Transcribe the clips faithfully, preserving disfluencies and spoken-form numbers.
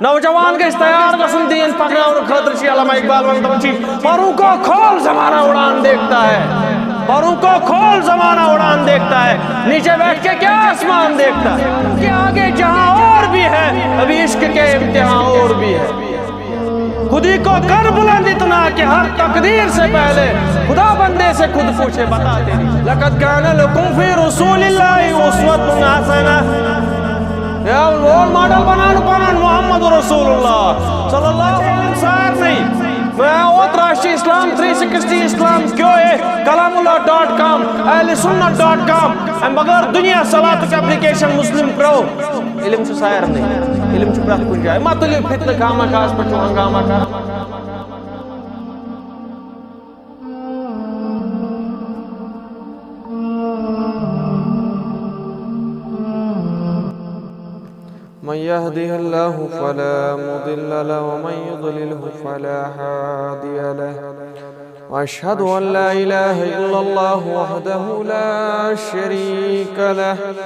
نوجوان گژھِ تیار گژھُن دین پکناونہٕ خٲطرٕ۔ چھِ علامہ اقبال ونان، دپان چھِ، "پروں کو کھول زمانہ اڑان دیکھتا ہے، پروں کو کھول زمانہ اڑان دیکھتا ہے، نیچے بیٹھ کے کیا آسمان دیکھتا ہے؟" کہ آگے جہاں اور بھی ہے، ابھی عشق کے امتحان اور بھی ہے۔ خودی کو کر بلند اتنا کہ ہر تقدیر سے پہلے خدا بندے سے خود پوچھے، بتا تیری۔ لقد کان لکم فی رسول اللہ اسوۃ حسنہ۔ یا رول ماڈل بنان پنن محمد رسول اللہ صلی اللہ علیہ وسلم۔ میں اوت راشی اسلام تھری سکسٹی اسلام کیو اے کلام اللہ ڈاٹ کام، اہل سنت ڈاٹ کام، اَمہِ بغٲر دُنیا صلاتُک ایپلیکیشن مسلم پرو۔ علم چھُ سارنٕے، علم چھُ پرٛٮ۪تھ کُنہِ جایہِ۔ مہ تُلِو فتنہٕ خامہ خاہس پٮ۪ٹھ چھُ ہنگامہ کران۔ من يهده الله فلا مضل له ومن يضلله فلا هادي له. وأشهد أن لا إله إلا الله وحده لا شريك له.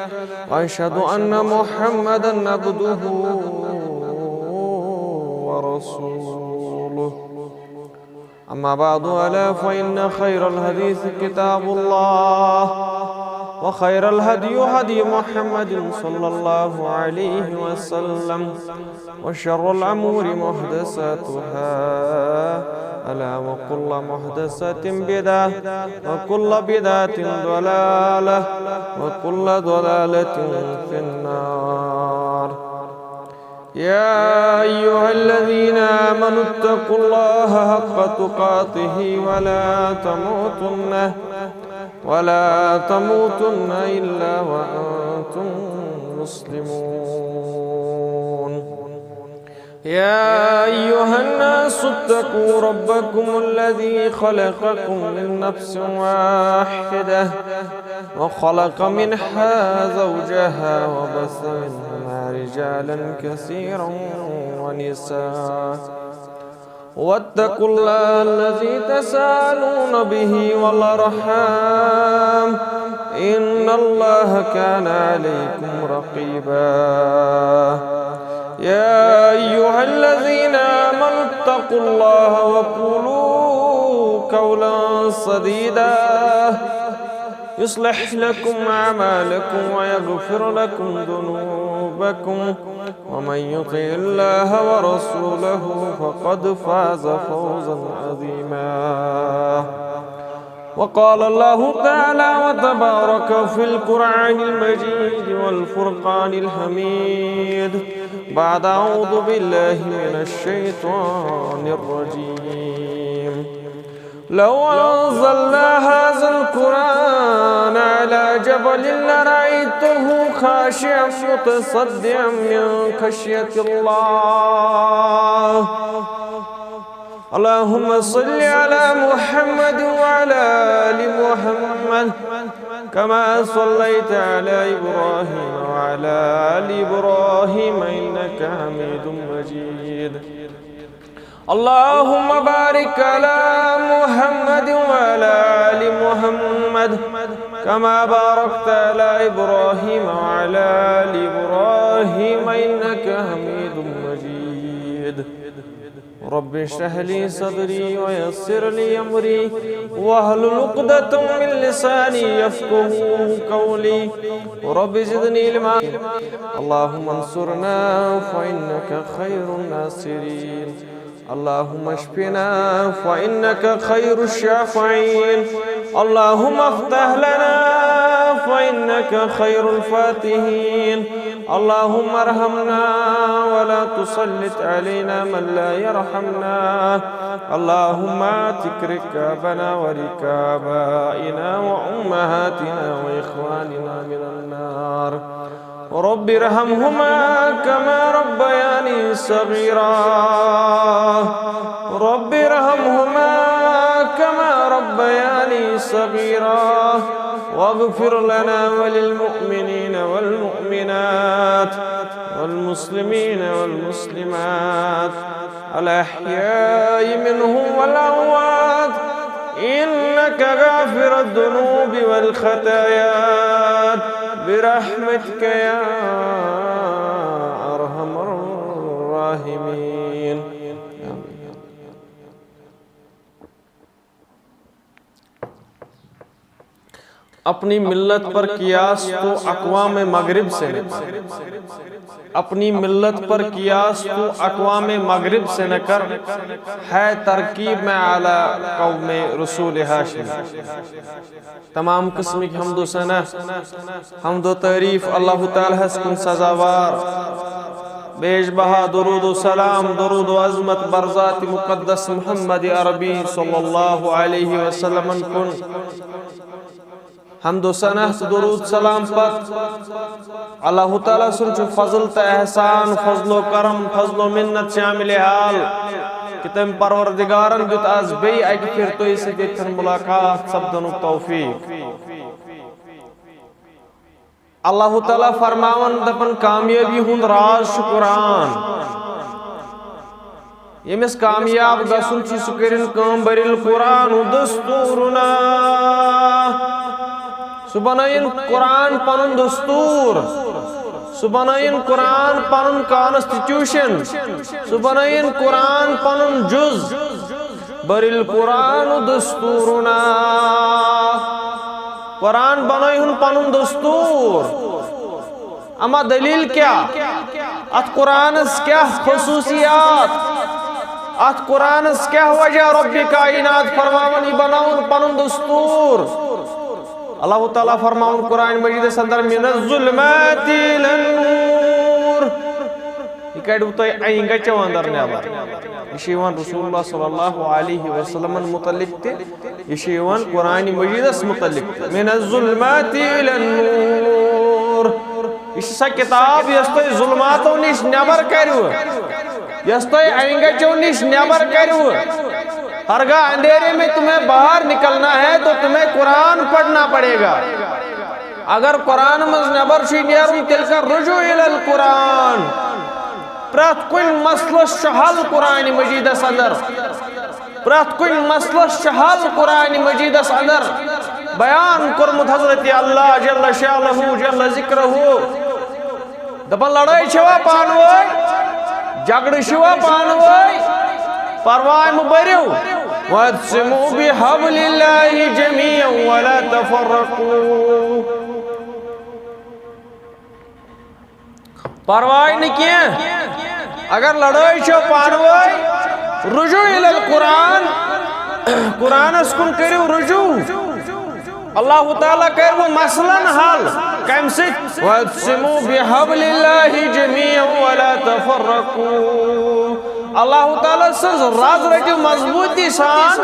وأشهد أن محمدا عبده ورسوله. أما بعد، ألا فإن خير الحديث كتاب الله، وخير الهدي هدي محمد صلى الله عليه وسلم، وشر الأمور محدثاتها، ألا وكل محدثة بدعة، وكل بدعة ضلالة، وكل ضلالة في النار. يا أيها الذين آمنوا اتقوا الله حق تقاته ولا تموتن، ولا تموتن إلا وأنتم مسلمون. يا أيها الناس اتقوا ربكم الذي خلقكم من نفس واحدة وخلق منها زوجها وبث منهما رجالا كثيرا ونساء. واتقوا الله الذي تساءلون به والأرحام، إن الله كان عليكم رقيبا. يا أيها الذين آمنوا اتقوا الله وقولوا قولا سديدا، يصلح لكم أعمالكم ويغفر لكم ذنوبكم، ومن يطع الله ورسوله فقد فاز فوزا عظيما. وقال الله تعالى وتبارك في القرآن المجيد والفرقان الحميد بعد أعوذ بالله من الشيطان الرجيم. لو أنزلنا هذا القرآن على جبل لرأيته خاشعا متصدعا من خشية الله. اللهم صل على محمد وعلى آل محمد كما صليت على إبراهيم وعلى آل إبراهيم إنك حميد مجيد. اللهم بارك على محمد وعلى آل محمد كما باركت على إبراهيم وعلى آل إبراهيم إنك حميد مجيد. رب اشرح لي صدري ويسر لي أمري واحلل عقدة من لساني يفقهوا قولي. رب زدني علما. اللهم انصرنا فإنك خير الناصرين. اللهم اشفنا فإنك خير الشافعين. اللهم افتح لنا فإنك خير الفاتحين. اللهم ارحمنا ولا تسلط علينا من لا يرحمنا. اللهم اعتق رقابنا ورقاب آبائنا وأمهاتنا وإخواننا من النار. رب ارحمهما كما ربياني صغيرا. رب ارحمهما كما ربياني صغيرا. واغفر لنا وللمؤمنين والمؤمنات والمسلمين والمسلمات الأحياء منهم والأموات إنك غافر الذنوب والخطايا برحمتك يا أرحم الراحمين. الراحمين. اپنی ملت پر قیاس تو اقوام مغرب سے نہ کر، اپنی ملت پر قیاس تو اقوام مغرب سے نہ کر، ہے ترکیب میں اعلیٰ قوم رسول ہاشمی. تمام قسمٕکۍ حمد و ثنا، حمد و تعریف اللہ تعالیٰ ہس کُن سزاوار. بیش بہا درود و سلام، درود و عظمت بر ذات مقدس محمد عربی صلی اللہ علیہ وسلم کُن. حمد و ثنا تہٕ درود سلام پتہٕ اللہ تعالیٰ سُنٛد چھُ فضل تہٕ احسان، فضل و کرم، فضل و منت شامل حال کہِ تٔمۍ پروردگارن دیُت از بیٚیہِ اکہِ پھِرِ تُہۍ سۭتۍ ییٚتھٮ۪ن ملاقات سپدنُک توفیق. اللہ تعالیٰ فرماوان دپان، کامیٲبی ہُنٛد راز چھُ قرآن۔ ییٚمِس کامیاب گژھُن چھُ، سُہ کٔرِن کٲم، بٔرِل قرآن دستورنا۔ سُہ بنٲیِن قرآن پنُن دستور، سُہ بنٲیِن قرآن پنُن constitution، سُہ بنٲیِن قرآن پنُن جُز۔ بٔرِل قرآن دستورنا۔ قرآن بنٲیہُن پنُن دستور۔ اما دلیل کیا؟ اتھ قرآنس کیا خصوصیات؟ اتھ قرآنس کیا وجہ رب کائنات فرماون یہِ بناون پنُن دستور؟ اللہ تعالیٰ فرماون قرآن مجیدس اندر، من الظلمات الی النور۔ یہِ کڑِو تۄہہِ انہِ گچو اندر نٮ۪بر۔ یہِ چھُ یِوان رسول اللہ صلی اللہ علیہ وسلمن متعلق تہِ، یہِ چھُ یِوان قرآن مجیدس متعلق تہِ۔ من الظلمات الی النور۔ یہِ چھِ سۄ کتاب یۄس تۄہہِ ظلماتو نِش نٮ۪بر کروٕ، یۄس تۄہہِ انہِ گچو نِش نٮ۪بر کروٕ۔ ہرگاہ اندھیرے میں تمہیں باہر نکلنا ہے تو تمہیں قرآن پڑھنا پڑے گا۔ اگر قرآن منٛز نٮ۪بر چھُے نیرُن، تیٚلہِ کر رجوع الی القرآن۔ پرٛٮ۪تھ کُنہِ مسلس چھُ حل قرآن مجیدس اندر۔ پرٛٮ۪تھ کُنہِ مسلس چھُ حل قرآن مجیدس اندر بیان کوٚرمُت حضرت اللہ جل شانہ جل ذکرہ۔ دپان لڑٲے چھوا پانہٕ ؤنۍ، جھگڑٕ چھوا پانہٕ ؤنۍ، پرواے مہٕ بٔرِو۔ واعتصموا بحبل اللہ جميعا ولا تفرقوا۔ پرواے نہٕ کینٛہہ، اگر لڑٲے چھو پانہٕ ؤنۍ، رجوع الی القرآن، قرآنس کُن کٔرِو رجوع۔ اللہ تعالیٰ کرِ وۄنۍ مسلن حل۔ کمہِ سۭتۍ؟ واعتصموا بحبل اللہ جميعا ولا تفرقوا۔ اللہ تعالیٰ سٕنٛز رز رٔٹِو مضبوٗطی سان۔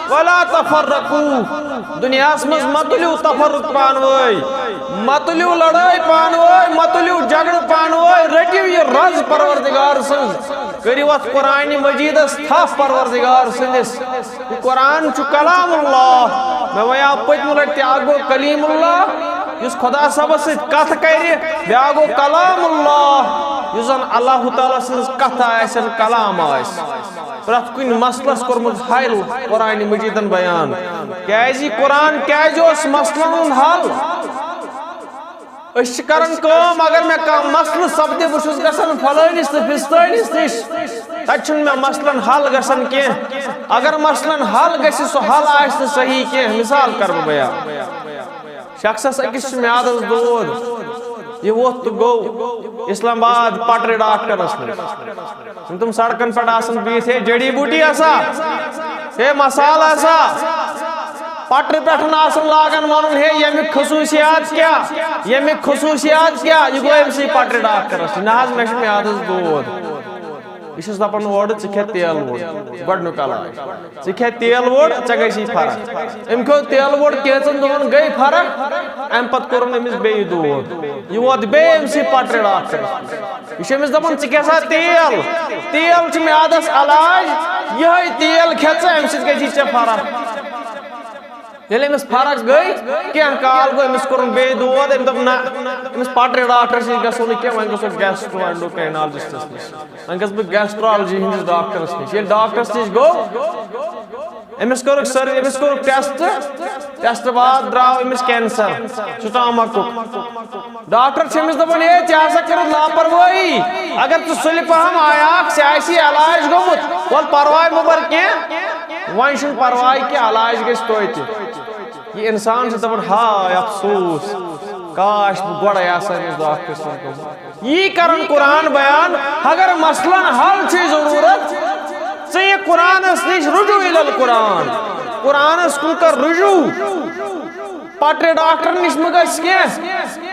ولا تفرقوا۔ دُنیاہس منٛز مہ تُلِو تفرق پانہٕ ؤنۍ، مہ تُلِو لڑٲے پانہٕ ؤنۍ، مہ تُلِو جھگڑٕ پانہٕ ؤنۍ، رٔٹِو یہِ رز پروردگار سٕنٛز، کٔرِو اتھ قرآن مجیدس تھپھ پروردگار سٕنٛدِس۔ یہِ قرآن چھُ کلام اللہ۔ مےٚ وَنیٛاو پٔتمہِ لٹہِ تہِ، اکھ گوٚو کلیم اللہ، یُس خدا صٲبس سۭتۍ کتھ کرِ، بیٛاکھ گوٚو کلام اللہ، یُس زن اللہ تعالیٰ سٕنٛز کتھ آسن، کلام آسہِ۔ پرٛٮ۪تھ کُنہِ مسلس کوٚرمُت حل قرآن مجیدن بیان۔ کیٛازِ یہِ قرآن کیٛازِ اوس مسلن ہُنٛد حل؟ أسۍ چھِ کران کٲم، اگر مےٚ کانٛہہ مسلہٕ سپدِ، بہٕ چھُس گژھان فلٲنِس تہٕ فستٲنِس نِش، تتہِ چھُنہٕ مےٚ مسلن حل گژھان کینٛہہ۔ اگر مسلن حل گژھِ، سُہ حل آسہِ نہٕ صحیح کینٛہہ۔ مثال کرٕ بہٕ بیان، شخصس أکِس چھُ میادس دود، یہِ ووٚتھ تہٕ گوٚو اسلام آباد پٹرِ ڈاکٹرس نِش۔ یِم تِم سڑکن پٮ۪ٹھ آسان بِہِتھ، ہے جڑی بوٹی ہسا، ہے مسالہٕ ہسا، پٹرِ پٮ۪ٹھ آسان لاگان ونُن، ہے ییٚمِکۍ خصوٗصیات کیٛاہ، ییٚمِکۍ خصوٗصیات کیٛاہ، یہِ گوٚو أمۍ سٕے پٹرِ ڈاکٹرس نِش۔ نہ حظ، مےٚ چھُ میادس دود۔ یہِ چھُس دپان اورٕ، ژٕ کھےٚ تیل ووٚڑ، گۄڈٕنیُک علاج۔ ژٕ کھےٚ تیل ووٚڑ، ژےٚ گژھی فرق۔ أمۍ کھیوٚو تیل ووٚڑ، کینٛژن دۄہن گٔے فرق، امہِ پتہٕ کوٚرُن أمِس بیٚیہِ دود۔ یہِ ووت بیٚیہِ أمۍ سٕے پٹرِ ڈاکٹرس نِش۔ یہِ چھُ أمِس دپان، ژٕ کھےٚ سا تیل، تیل چھُ میادس علاج، یِہوٚے تیل کھےٚ ژٕ، امہِ سۭتۍ گژھی ژےٚ فرق۔ ییٚلہِ أمِس فرق گٔے، کینٛہہ کال گوٚو، أمِس کوٚرُن بیٚیہِ دود، أمۍ دوٚپ، نہ، أمِس پٹرِ ڈاکٹرس نِش گژھو نہٕ کینٛہہ، وۄنۍ گژھو گیسٹرو اینڈوکرینالجسٹس نِش، وۄنۍ گژھٕ بہٕ گیسٹرالجی ہٕنٛدِس ڈاکٹرس نِش۔ ییٚلہِ ڈاکٹرس نِش گوٚو، أمِس کوٚرُکھ سر-، أمِس کوٚرُکھ ٹیسٹ، ٹیسٹ بعد درٛاو أمِس کینسر سٹامکُک۔ ڈاکٹر چھِ أمِس دَپان، "ہے، ژےٚ ہسا کٔرٕتھ لاپروٲہی، اگر ژٕ سُلہِ پہم آیاکھ، ژےٚ آسی علاج گوٚمُت، وَلہٕ پرواے مہٕ بَر کینٛہہ، وۄنۍ چھُنہٕ پرواے کینٛہہ، علاج گژھِ توتہِ۔" یہِ اِنسان چھُ دَپان، "ہاے افسوس، کاش بہٕ گۄڈَے آسہٕ ہا أمِس ڈاکٹرَس نِش گوٚمُت۔" یی کرن قرآن بیان، اگر مثلاً حل چھِ ضروٗرت، ژٕ یہِ قرآنس نِش، رجوع الی القرآن، قرآنس کُن کر رجوع۔ پٹرِ ڈاکٹر نِش مہٕ گژھ کینٛہہ،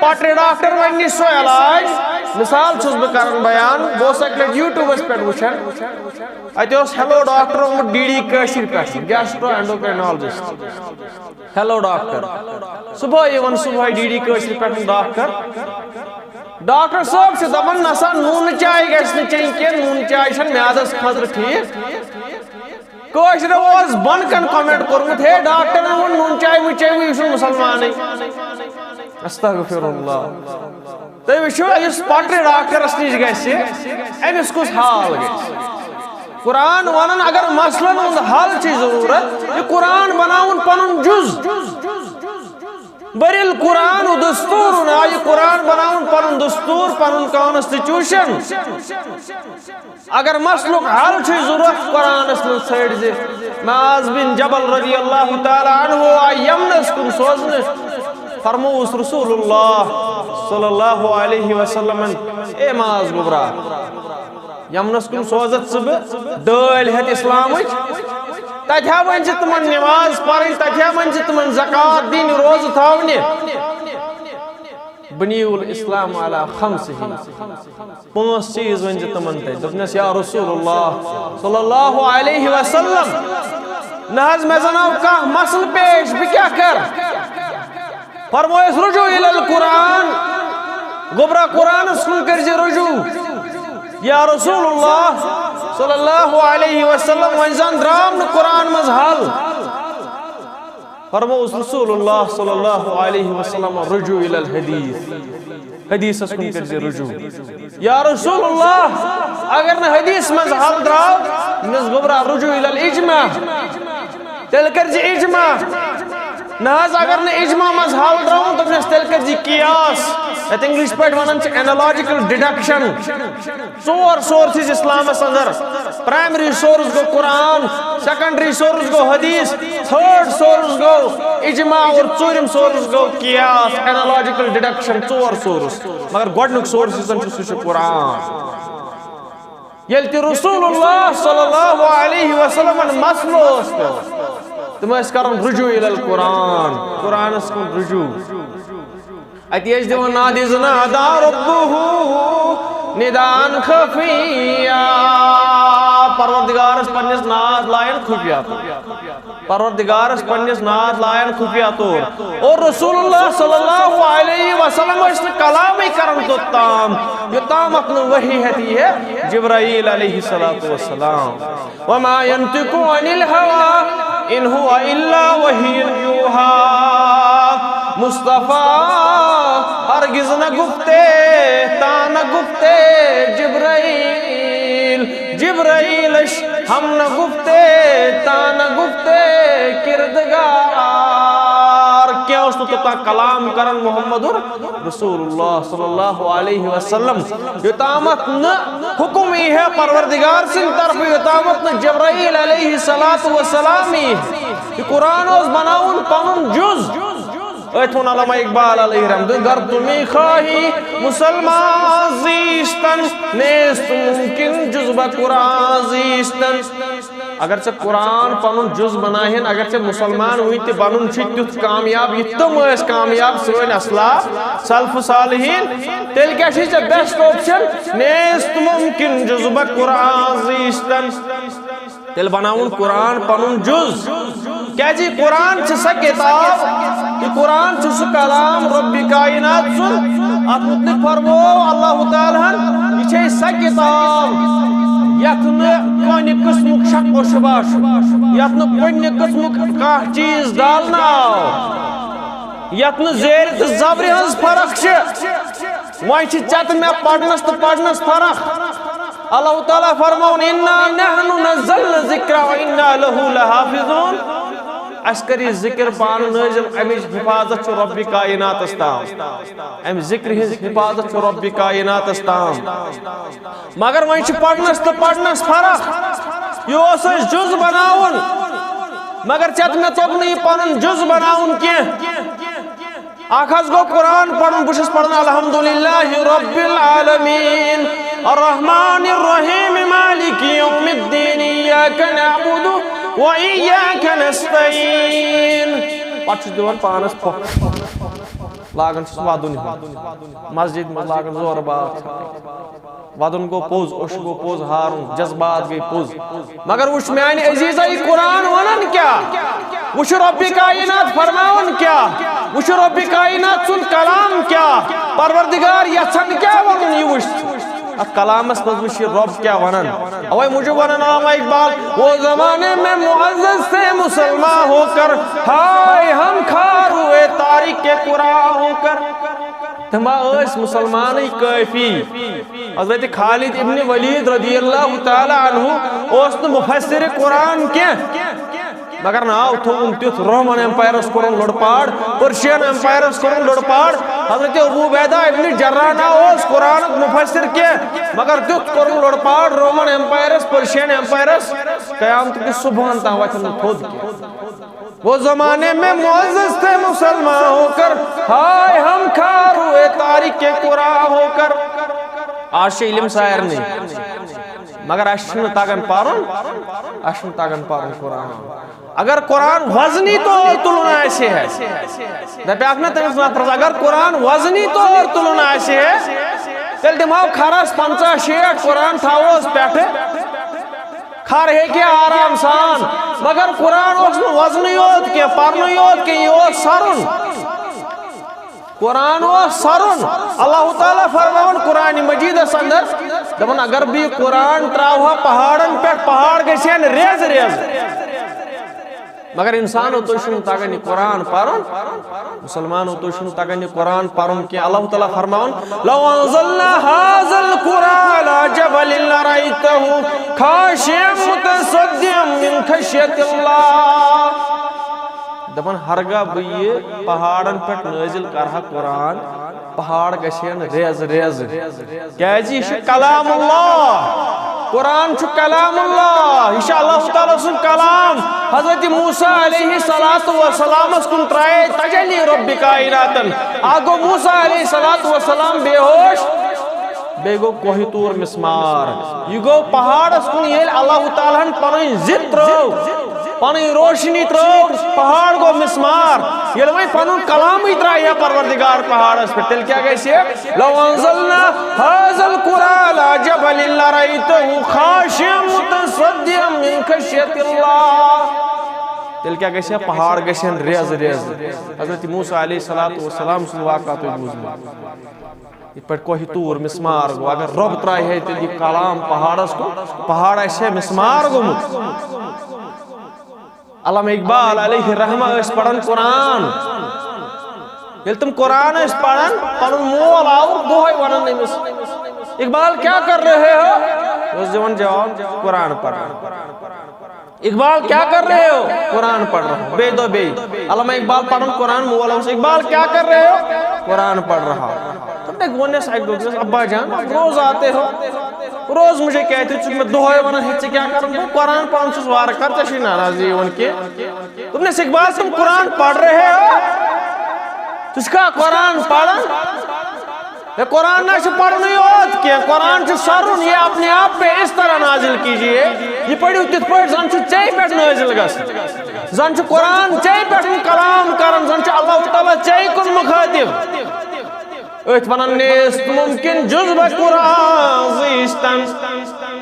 پٹرِ ڈاکٹر ونہِ نِش سُہ علاج۔ مثال چھُس بہٕ کران بیان، بہٕ اوسُس اکہِ لٹہِ YouTubeس پٮ۪ٹھ وٕچھان، اتہِ اوس ہیلو ڈاکٹر آمُت ڈی ڈی کٲشِر پٮ۪ٹھ، گیسٹرو اینڈوکرینالجسٹ۔ ہیلو ڈاکٹر، صبحٲے یِوان، صبحٲے ڈی ڈی کٲشِر پٮ۪ٹھ ڈاکٹر۔ ڈاکٹر صٲب چھِ دَپان، "نسا، نوٗنہٕ چاے گژھِ نہٕ چیٚنۍ کینٛہہ، نوٗنہٕ چاے چھَنہٕ میادَس خٲطرٕ ٹھیٖک۔" کٲشرٮ۪و اوس بۄنہٕ کَنہِ comment کوٚرمُت، "ہے، ڈاکٹرن ووٚن نوٗنہٕ چاے مہٕ چیٚیِو، یہِ چھُنہٕ مُسلمانٕے۔" استغفر اللہ۔ تُہۍ وٕچھِو، یُس پٹرِ ڈاکٹرس نِش گژھِ، أمِس کُس حال گژھِ؟ قرآن وَنان، اگر مسلن ہُنٛد حل چھِ ضروٗرت، یہِ قرآن بناوُن پنُن جُز۔ بل القرآن دستورنا، یہِ قرآن بناوُن پنُن دستور، پنُن constitution۔ اگر مسلُک حل چھُ ضروٗرت، قرآنس منٛز ژھٲنٛڈ زِ۔ معاذ بن جبل رضی اللہ تعالیٰ عنہ آے یمنس کُن سوزنہٕ، فرمووُس رسول اللہ صلی اللہ علیہ وسلمن، "اے معاذ گوٚبرا، یمنس کُن سوزتھ ژٕ بہٕ ڈٲلۍ ہٮ۪تھ اسلامٕچ، تتہِ ہا ؤنۍ زِ تِمن نماز پرٕنۍ، تتہِ ہا ؤنۍ زِ تِمن زکوٰۃ دِنۍ، روزٕ تھاونہِ۔ بنی الاسلام علی خمسہ، پانٛژھ چیٖز ؤنۍ زِ تِمن تتہِ۔" دوٚپنس، "یا رسول اللہ صلی اللہ علیہ وسلم، نہ حظ، مےٚ زن آو کانٛہہ مسلہٕ پیش، بہٕ کیٛاہ کرٕ؟" فرمویس، "رجوع الی القرآن، گوٚبرا قرآنس کُن کٔرۍ زِ رجوع۔ یا رسول اللہ صلی اللہ علیہ وسلم، وۄنۍ زن درٛاو نہٕ قرآن منٛز حل۔" فرمووُس رسول اللہ صلی اللہ علیہ وسلم، "رجوع الی الحدیث، حدیثس کُن کٔرۍ زِ رجوع۔" یا رسول اللہ، اگر نہٕ حدیث منٛز حل درٛاو، مےٚ گوٚبرا رجوع الی الاجماع، تیٚلہِ کٔرۍ زِ اجماع۔ نہ حظ، اگر نہٕ اجماع منٛز حل درٛاو، دوٚپنس تیٚلہِ کٔرۍ زِ قیاس، یتھ انگلش پٲٹھۍ ونان چھِ analogical deduction۔ ژور sources اسلامس اندر، primary source گوٚو قرآن، secondary source گوٚو حدیث، third source گوٚو اجماع اور ژوٗرِم source گوٚو قیاس، analogical deduction، ژور source۔ مگر گۄڈٕنیُک source یُس زن چھُ، سُہ چھُ قرآن۔ ییٚلہِ تہِ رسول اللہ صلی اللہ علیہ وسلمن مسلہٕ اوس پیوٚمُت، تِم ٲسۍ کران رجوع الی القرآن، قرآنس کُن رجوع۔ اتی ٲسۍ دِوان ناد، اذ نادی ربہ نداء خفیا۔ پروردگارس پننِس ناد لایان خفیہ طور۔ پروردگارس پننِس ناد لایان خفیہ طور۔ اور رسول اللہ صلی اللہ علیہ وسلم ٲسۍ نہٕ کلامٕے کران توٚتام، یوٚتامتھ نہٕ وحی ہیٚتھ یی ہے جبرائیل علیہ الصلوۃ والسلام۔ وما ينطق عن الهوى إن هو إلا وحي يوحى۔ مصطفیٰ ہرگز نہ گفتے تا نہ گفتے جبرائیل، جبرائیلش ہم نہ گفتے تا نہ گفتے کردگار۔ کیا اوس نہٕ توٚتام کلام کران محمد رسول اللہ صلی اللہ علیہ وسلم، یوٚتامتھ نہٕ حکم یی ہے پروردگار سٕنٛدِ طرفہٕ، یوٚتامتھ نہٕ جبرائیل علیہ الصلوۃ والسلام یی ہے۔ یہِ قرآن اوس بناوُن پنُن جُز۔ أتھۍ ووٚن علامہ اقبال علیہ رحمۃ، "گر تُمی خواہی مسلمان زیستن، نیست ممکن جز بہ قرآن زیستن۔" اگر ژےٚ قرآن پنُن جُز بناوہن، اگر ژےٚ مسلمان وُنہِ تہِ بنُن چھُ تیُتھ کامیاب، یِتھ تِم ٲسۍ کامیاب سٲنۍ اسلاف، سلف صالحین، تیٚلہِ کیٛاہ چھُے ژےٚ best option؟ نیست ممکن جز بہ قرآن زیستن۔ تیٚلہِ بناوُن قرآن پنُن جُز۔ کیٛازِ یہِ قرآن چھِ سۄ کِتاب، یہِ قرآن چھُ سُہ کلام رۄبِ کائنات سُنٛد۔ اَتھ مُتعلِق فرموو اللہ تعالیٰ ہن، یہِ چھے سۄ کِتاب یَتھ نہٕ کُنہِ قٕسمُک شک و شبہ چھُ، یَتھ نہٕ کُنہِ قٕسمُک کانٛہہ چیٖز ڈالنہٕ آو، یَتھ نہٕ زیرِ تہٕ زبرِ ہٕنٛز فرق چھِ۔ وۄنۍ چھِ ژےٚ تہٕ مےٚ پرنس تہٕ پرنس فرق۔ اللہ تعالیٰ فرماوُن، "انا نحن نزلنا الذکر و انا لہ لحافظون۔" اسہِ کر یہِ ذکر پانہٕ نٲزِل، امِچ حفاظت چھُ رۄبِ کائناتس تام۔ امہِ ذکرِ ہٕنٛز حفاظت چھُ رۄبِ کائناتس تام۔ مگر وۄنۍ چھُ پرنس تہٕ پرنس فرق۔ یہِ اوس اَسہِ جُز بناوُن، مگر ژےٚ تہٕ مےٚ توٚگ نہٕ یہِ پنُن جُز بناوُن کینٛہہ۔ اکھ حظ گوٚو قرآن پرُن، بہٕ چھُس پران الحمدللہ رب العالمین، الرحمن الرحیم، مالک یوم الدین، ایاک نعبد و ایاک نستعین۔ پتہٕ چھُس دِوان پانس پھۄکھ، لاگان چھُس ودُن ہیوٗ، مسجد منٛز لاگان زورٕ باتھ۔ ودُن گوٚو پوٚز، اوٚش گوٚو پوٚز، ہارُن، جذبات گٔے پوٚز۔ مگر وٕچھ میانہِ عزیزا، یہِ قرآن ونان کیٛاہ؟ وٕچھ رۄبِ کائنات فرماوان کیٛاہ؟ وٕچھ رۄبِ کائنات سُنٛد کلام کیٛاہ؟ پروردگار یژھان کیٛاہ ونُن، یہِ وٕچھ۔ اتھ کلامس منٛز وٕچھ یہِ رۄب کیٛاہ ونان۔ اوے موٗجوٗب ونان علامہ اقبال، وہ زمانے میں معزز تھے مسلمان ہو کر، ہائے ہم خوار ہوئے تارک قرآن ہو کر۔ تِم ٲسۍ مسلمانٕے کٲفی۔ حضرت خالد ابن ولید رضی اللہ تعالیٰ عنہ اوس نہٕ مفسر قرآن کینٛہہ، مگر ناو تھووُن تیُتھ، رومن ایمپایرس کوٚرُن لُڑپاڑ، پرشین ایمپایرس کوٚرُن لُڑپاڑ۔ حضرت ابو عبیدہ ابن جراح نہ اوس قرآنُک مفسر کینٛہہ، مگر تیُتھ کوٚرُن لُڑپاڑ رومن ایمپایرس، پرشین ایمپایرس، قیامت کِس صبحن تام وۄتھن نہٕ تھوٚد کینٛہہ۔ وہ زمانے میں معزز تھے مسلمان ہو کر، ہائے ہم خوار ہوئے تارک قرآن ہو کر۔ آز چھُ علم سارنٕے، مگر اَسہِ چھُنہٕ تگان پرُن، اَسہِ چھُنہٕ تگان پرُن قرآن۔ اگر قرآن وزنی طور تُلُن آسہِ ہے، دپیاکھ نا تٔمِس نفرس، اگر قرآن وزنی طور تُلُن آسہِ ہے، تیٚلہِ دِمہو کھرس پنژاہ شیٹھ قرآن، تھاوہوس پٮ۪ٹھٕ۔ کھر ہیٚکہِ آرام سان، مگر قرآن اوس نہٕ وزنٕے یوت کینٛہہ، پرنٕے یوت کینٛہہ، یہِ اوس سرُن۔ قرآن اوس سرُن۔ اللہ تعالیٰ فرماوان قرآن مجیدس اندر، دپان، اگر بہٕ یہِ قرآن تراوہا پہاڑن پٮ۪ٹھ، پہاڑ گژھِ ہن ریزٕ ریزٕ۔ مگر انسانو، تُہۍ چھُنہٕ تگان یہِ قرآن پرُن۔ مسلمانو، تُہۍ چھُنہٕ تگان یہِ قرآن پرُن کینٛہہ۔ اللہ تعالیٰ فرماوان، لو انزلنا هذا القرآن على جبل لرأيته خاشعا متصدعا من خشية الله۔ دپان، ہرگاہ بہٕ یہِ پہاڑن پٮ۪ٹھ نٲزِل کرٕ ہا قرآن، پہاڑ گژھِ ہن ریزٕ ریزٕ۔ کیازِ یہِ چھُ کلام اللہ۔ قرآن چھُ کلام اللہ، یہِ چھُ اللہ تعالیٰ سُنٛد کلام۔ حضرت موسیٰ علیہ الصلوۃ والسلامس کُن ترایے تجلی رب کائناتن۔ اکھ گوٚو موسیٰ علیہ الصلوۃ والسلام بے ہوش، بیٚیہِ گوٚو کوہ طور مسمار۔ یہِ گوٚو پہاڑس کُن، ییٚلہِ اللہ تعالیٰ ہن پنٕنۍ ضد ترٲو، پنٕنۍ روشنی ترٲو، پہاڑ گوٚو مسمار۔ ییٚلہِ وۄنۍ پنُن کلامٕے ترایہِ ہا پروردگار پہاڑس پٮ۪ٹھ، تیٚلہِ کیٛاہ گژھِ؟ لو انزلنا هذا القرآن على جبل لرأيته خاشعا متصدعا من خشية الله۔ تیٚلہِ کیٛاہ گژھِ ہا؟ پہاڑ گژھِ ہن ریزٕ ریزٕ۔ حضرت موسیٰ علیہ الصلوۃ والسلام سُنٛد واقعہ تۄہہِ بوٗزمُت۔ یِتھ پٲٹھۍ کوہ طور مسمار گوٚو، اگر رۄب ترایہِ ہے تیٚلہِ یہِ کلام پہاڑس کُن، پہاڑ آسہِ ہے مسمار گوٚمُت۔ علامہ اقبال علیہ رحمہ ٲسۍ پران قرآن۔ ییٚلہِ تِم قرآن ٲسۍ پران، پنُن مول آو دۄہے ونان أمِس، اقبال کیا کر رہے ہو؟ یہِ اوس دِوان جواب، قرآن پران۔ اقبال کیا کر رہے ہو؟ قرآن پڑھ رہا ہوں۔ بیٚیہِ دۄہ بیٚیہِ۔ علامہ اقبال پران قرآن، مول اوس، اقبال کیا کر رہے ہو؟ قرآن پڑھ رہا ہوں۔ تم نے ووٚننس اکہِ دۄہ، دوٚپنس، ابا جان، روز آتے ہو، روز مجھے کہتے ہو، ژٕ چھُکھ مےٚ دۄہے ونان، ہے، ژےٚ کیٛاہ کرُن؟ بہٕ قرآن پران چھُس وارٕ کارٕ، ژےٚ چھُے ناراضگی یِوان کینٛہہ؟ دوٚپنس، اقبال، تم قرآن پڑھ رہے ہو، ژٕ چھُکھا قرآن پران؟ ہے، قرآن نہ چھُ پرنُے یوت کینٛہہ، قرآن چھُ سرُن، یہ اپنے آپ پہ اس طرح نازل کیجیے، یہ پٔرِو تِتھ پٲٹھۍ زن چھُ ژےٚ پٮ۪ٹھ نازل گژھان، زن چھُ قرآن ژےٚ پٮ۪ٹھ کلام کران، زن چھُ اللہ تعالیٰ ژےٚ کُن مخاطب۔ أتھۍ ونان، نیست ممکن جز بہ قرآن زیستن،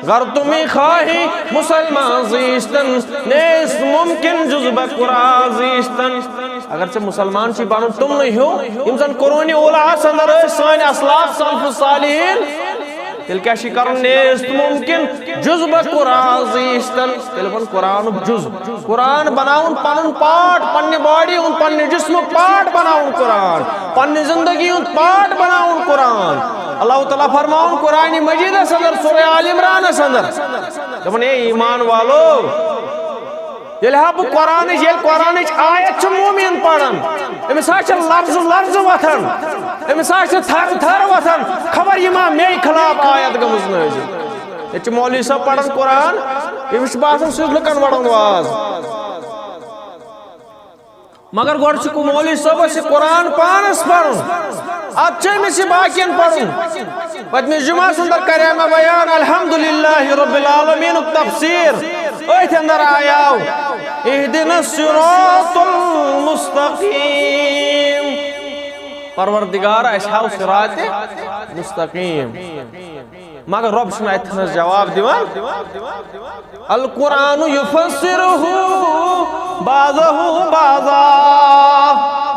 گر تُمی خواہی مسلمان زیستن، نیست ممکن جز بہ قرآن زیستن۔ اگر ژےٚ مسلمان چھُے بنُن تِمنٕے ہیوٗ، یِم زن قرون اولاہس اندر ٲسۍ سٲنۍ اسلاف سلف صالحین، تیٚلہِ کیٛاہ چھُے کرُن؟ نیست ممکن جز بہ قرآن زیستن، تیٚلہِ بن قرآنُک جز۔ قرآن بناوُن پنُن پارٹ، پننہِ باڈی ہُنٛد، پننہِ جسمُک پارٹ بناوُن قرآن، پننہِ زندگی ہُنٛد پارٹ بناوُن قرآن۔ اللہ تعالیٰ فرماوُن قرآن مجیدس اندر، سورہ آل عمرانس اندر، دپان، اے ایمان والو، ییٚلہِ ہا بہٕ قرآنٕچ، ییٚلہِ قرآنٕچ آیت چھُ مومِن پران، أمِس ہا چھِ لفظ لفظ وۄتھان، أمِس ہا چھِ تھر تھر وۄتھان، خبر یہِ ما مے خلاف آیت گٔمٕژ نٲزِل۔ ییٚتہِ چھِ مولوی صٲب پران قرآن، أمِس چھُ باسان سُہ چھُ لُکن وڑان واز۔ مگر گۄڈٕ چھُ مولوی صٲبس یہِ قرآن پانس پرُن، ادٕ چھُ أمِس یہِ باقین پرُن۔ پٔتمِس جمعس اندر کرے مےٚ بیان الحمدللہ رب العالمینُک تفسیر۔ أتھۍ اندر آیاو اہدنا الصراط المستقیم۔ پروردگار، اسہِ ہاو صراط مستقیم۔ مگر رب چھُنہٕ اتہِ تھنس جواب دِوان۔ القرآن یفسرہ بعضہ بعضا۔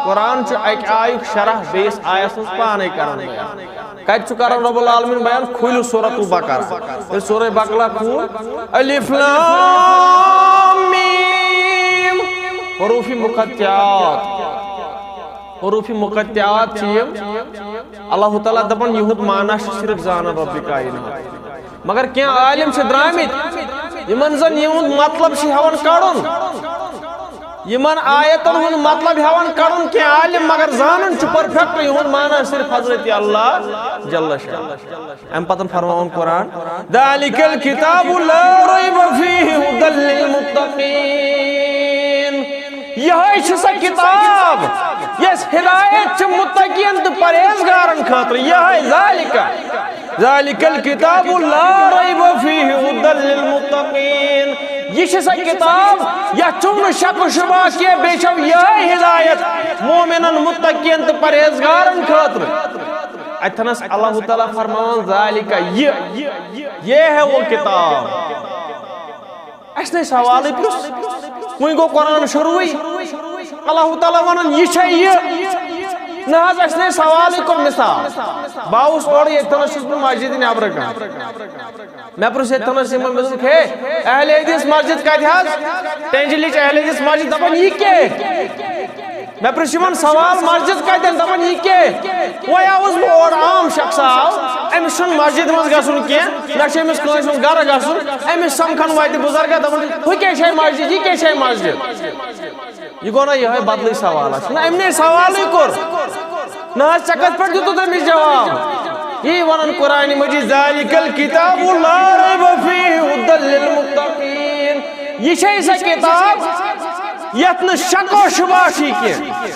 قرآن چھُ اکہِ آیُک شرح بیٚیِس آیس منٛز پانے کران بیان۔ کتہِ چھُ کران رب العالمین بیان؟ کھوٗلِو سورۃ البقرہ۔ ییٚلہِ سورہ بقرہ کھوٗل، الف لام میم، حروف مقطعات۔ حروف مقطعات چھِ یِم۔ اللہ تعالیٰ دپان، یِہُنٛد معنی چھُ صرف زانان رب کائنات۔ مگر کینٛہہ عالم چھِ درٛامٕتۍ، یِمن زن یِہُنٛد مطلب چھُ ہٮ۪وان کڑُن، یِمن آیتن ہُنٛد مطلب ہٮ۪وان کڑُن کینٛہہ عالم، مگر زانان چھُ perfect یِہُنٛد معنی صرف حضرت اللہ جل شانہ۔ امہِ پتہٕ فرماوان قرآن، ذالک الکتاب لا ریب فیہ ہدی للمتقین۔ یہے چھِ سۄ کتاب یۄس ہدایت چھِ متقین تہٕ پرہیزگارن خٲطرٕ۔ یہے ذالک، ذالک الکتاب لا ریب فیہ ہدی للمتقین۔ یہِ چھِ سۄ کتاب یتھ چھُنہٕ شک و شبہ کینٛہہ، بیٚیہِ چھو یہے ہدایت مومنن، متقین تہٕ پرہیزگارن خٲطرٕ۔ اتھنس اللہ تعالیٰ فرماوان، ذالک، یہ، یہ ہے وہ کتاب۔ اسہِ نے سوالٕے پرُژھ، وۄنۍ گوٚو قرآن شروٗعٕے۔ اللہ تعالیٰ ونان، یہِ چھے یہِ۔ نہ حظ، اسہِ نے سوالٕے کوٚر۔ مثال، بہٕ آوُس اورٕ، ییٚتہِ تھنس چھُس بہٕ مسجد نٮ۪برٕ کَنہِ۔ مےٚ پرُژھ ییٚتہِ تھنس یِمن، مےٚ دوٚپُکھ، ہے، اہل حدیث مسجد کتہِ حظ؟ ٹینجلِچ اہل حدیث مسجد، دپان، یہِ کیٛاہ؟ مےٚ پرُژھ یِمن سوال، مسجد کتٮ۪ن؟ دپان، یہِ کیٛاہ؟ وۄنۍ آوُس بہٕ اورٕ، عام شخص آو، أمِس چھُنہٕ مسجد منٛز گژھُن کینٛہہ، نہ چھُ أمِس کٲنٛسہِ ہُنٛد گرٕ گژھُن۔ أمِس سمکھن وتہِ بُزرگا، دپان، ہُہ کیٛاہ چھے مسجد، یہِ کیٛاہ چھے مسجد؟ یہِ گوٚو نا یِہوٚے بدلٕے سوال؟ اَسہِ چھُنہ أمۍ نے سوالٕے کوٚر۔ نہ حظ، ژےٚ کتھ پٮ۪ٹھ دیُتُتھ أمِس جواب؟ یی ونان قرآنِ مجید، ذالک الکتاب لا ریب فیہ ہدی للمتقین۔ یہِ چھے سۄ کتاب یتھ نہٕ شک و شبہ چھُے کینٛہہ۔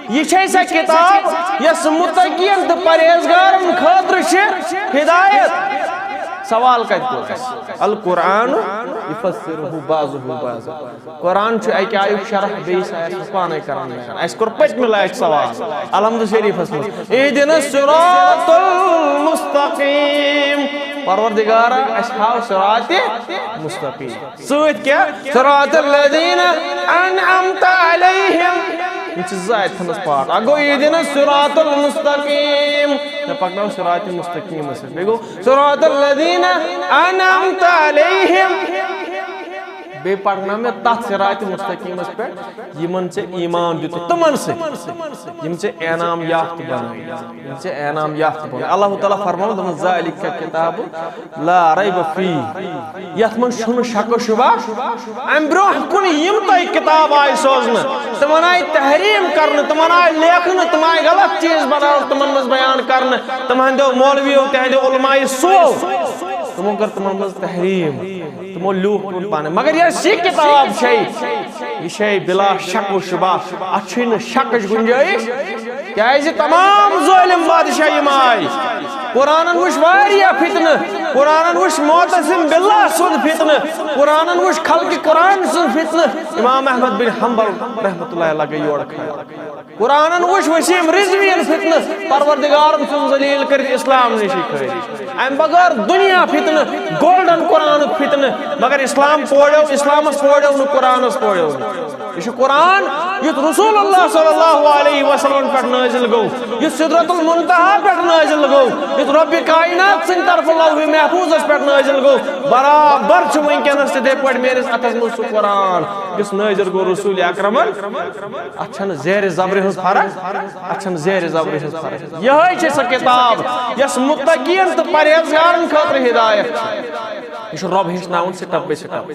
یہِ چھے سۄ کتاب یۄس متقین تہٕ پرہیزگارن خٲطرٕ چھِ ہدایت۔ سوال کتہِ کوٚر اَسہِ؟ القرآن یفسرہ بعضہ بعضا۔ قرآن چھُ اکہِ آیُک شرح بیٚیِس آیس منٛز پانے کران بیان۔ اَسہِ کوٚر پٔتمہِ لٹہِ سوال الحمد شریفس منٛز، اہدنا الصراط المستقیم۔ پروردگارا، اَسہِ ہاو صراط مستقیم۔ سۭتۍ کیٛاہ؟ صراط الذین انعمت علیہم۔ یِم چھِ زٕ آیتہِ تھٲومٕژ پاٹھ۔ اکھ گوٚو اہدنا الصراط المستقیم۔ مےٚ پکناو صراط مستقیمس پٮ۪ٹھ۔ بیٚیہِ گوٚو صراط الذین انعمت علیہم۔ بیٚیہِ پرناو مےٚ تتھ صراط مستقیمس پٮ۪ٹھ، یِمن ژےٚ ایمان دیُتُتھ، تِمن سۭتۍ، یِم ژےٚ انعام یافتہٕ بنٲوِتھ، یِم ژےٚ انعام یافتہٕ بنٲوِتھ۔ اللہ تعالیٰ فرماوان، دوٚپُن، ذالک کتاب لا ریب فیہ، یتھ منٛز چھُنہٕ شک و شبہ۔ امہِ برونٛہہ کُن یِم تۄہہِ کتاب آیہِ سوزنہٕ، تِمن آیہِ تحریٖف کرنہٕ، تِمن آیہِ لیکھنہٕ، تِم آیہِ غلط چیٖز بناونہٕ، تِمن منٛز بیان کرنہٕ، تِمن ہٕنٛدیو مولویو، تِہنٛدیو علماء سوٗ، تِمو کٔر تِمن منٛز تحریٖف۔ تِمو لیوٗکھ تِمن پانہٕ۔ مگر یۄس یہِ کِتاب چھے، یہِ چھے بلا شک و شبہ، اتھ چھُے نہٕ شکٕچ گُنجٲیِش، کیازِ تمام ظٲلِم بادشاہ یِم آے۔ قرآنن وٕچھ واریاہ فتنہٕ، قرآنن وٕچھ معتصم باللہ سُنٛد فتنہٕ، قرآنن وٕچھ خلقِ قرآن سُنٛد فتنہٕ۔ امام احمد بن حنبل رحمتہ اللہ علیہ گٔے یورٕ کھڑا۔ قرآنن وٕچھ وسیم رضوی یَن فتنہٕ، پروردگارن ژھُن ذلیل کٔرِتھ اسلام نِشی خٲرج۔ امہِ بغٲر دُنیا فتنہٕ، گولڈن قرآنُک فتنہٕ، مگر اسلام پوریو، اسلامس پوریو نہٕ، قرآنس پوریو نہٕ۔ یہِ چھُ قرآن یُتھ رسول اللہ صلی اللہ علیہ وسلم پٮ۪ٹھ نٲزِل گوٚو، یُتھ سدرۃ المنتہا پٮ۪ٹھ نٲزِل گوٚو، یُتھ رب کائنات سٕنٛدِ طرفہٕ لوح محفوظس پٮ۪ٹھ نٲزِل گوٚو، برابر چھُ وٕنکیٚنس تِتھے پٲٹھۍ میٲنِس اتھس منٛز سُہ قرآن یُس نٲزِل گوٚو رسول اکرمن۔ اتھ چھنہٕ زیر زبرِ ہٕنٛز فرق، اتھ چھنہٕ زیر زبرِ ہٕنٛز فرق۔ یہے چھِ سۄ کتاب یۄس متقین تہٕ پرہیزگارن خٲطرٕ ہدایت چھِ۔ یہِ چھُ رۄب ہیٚچھناوُن step by step۔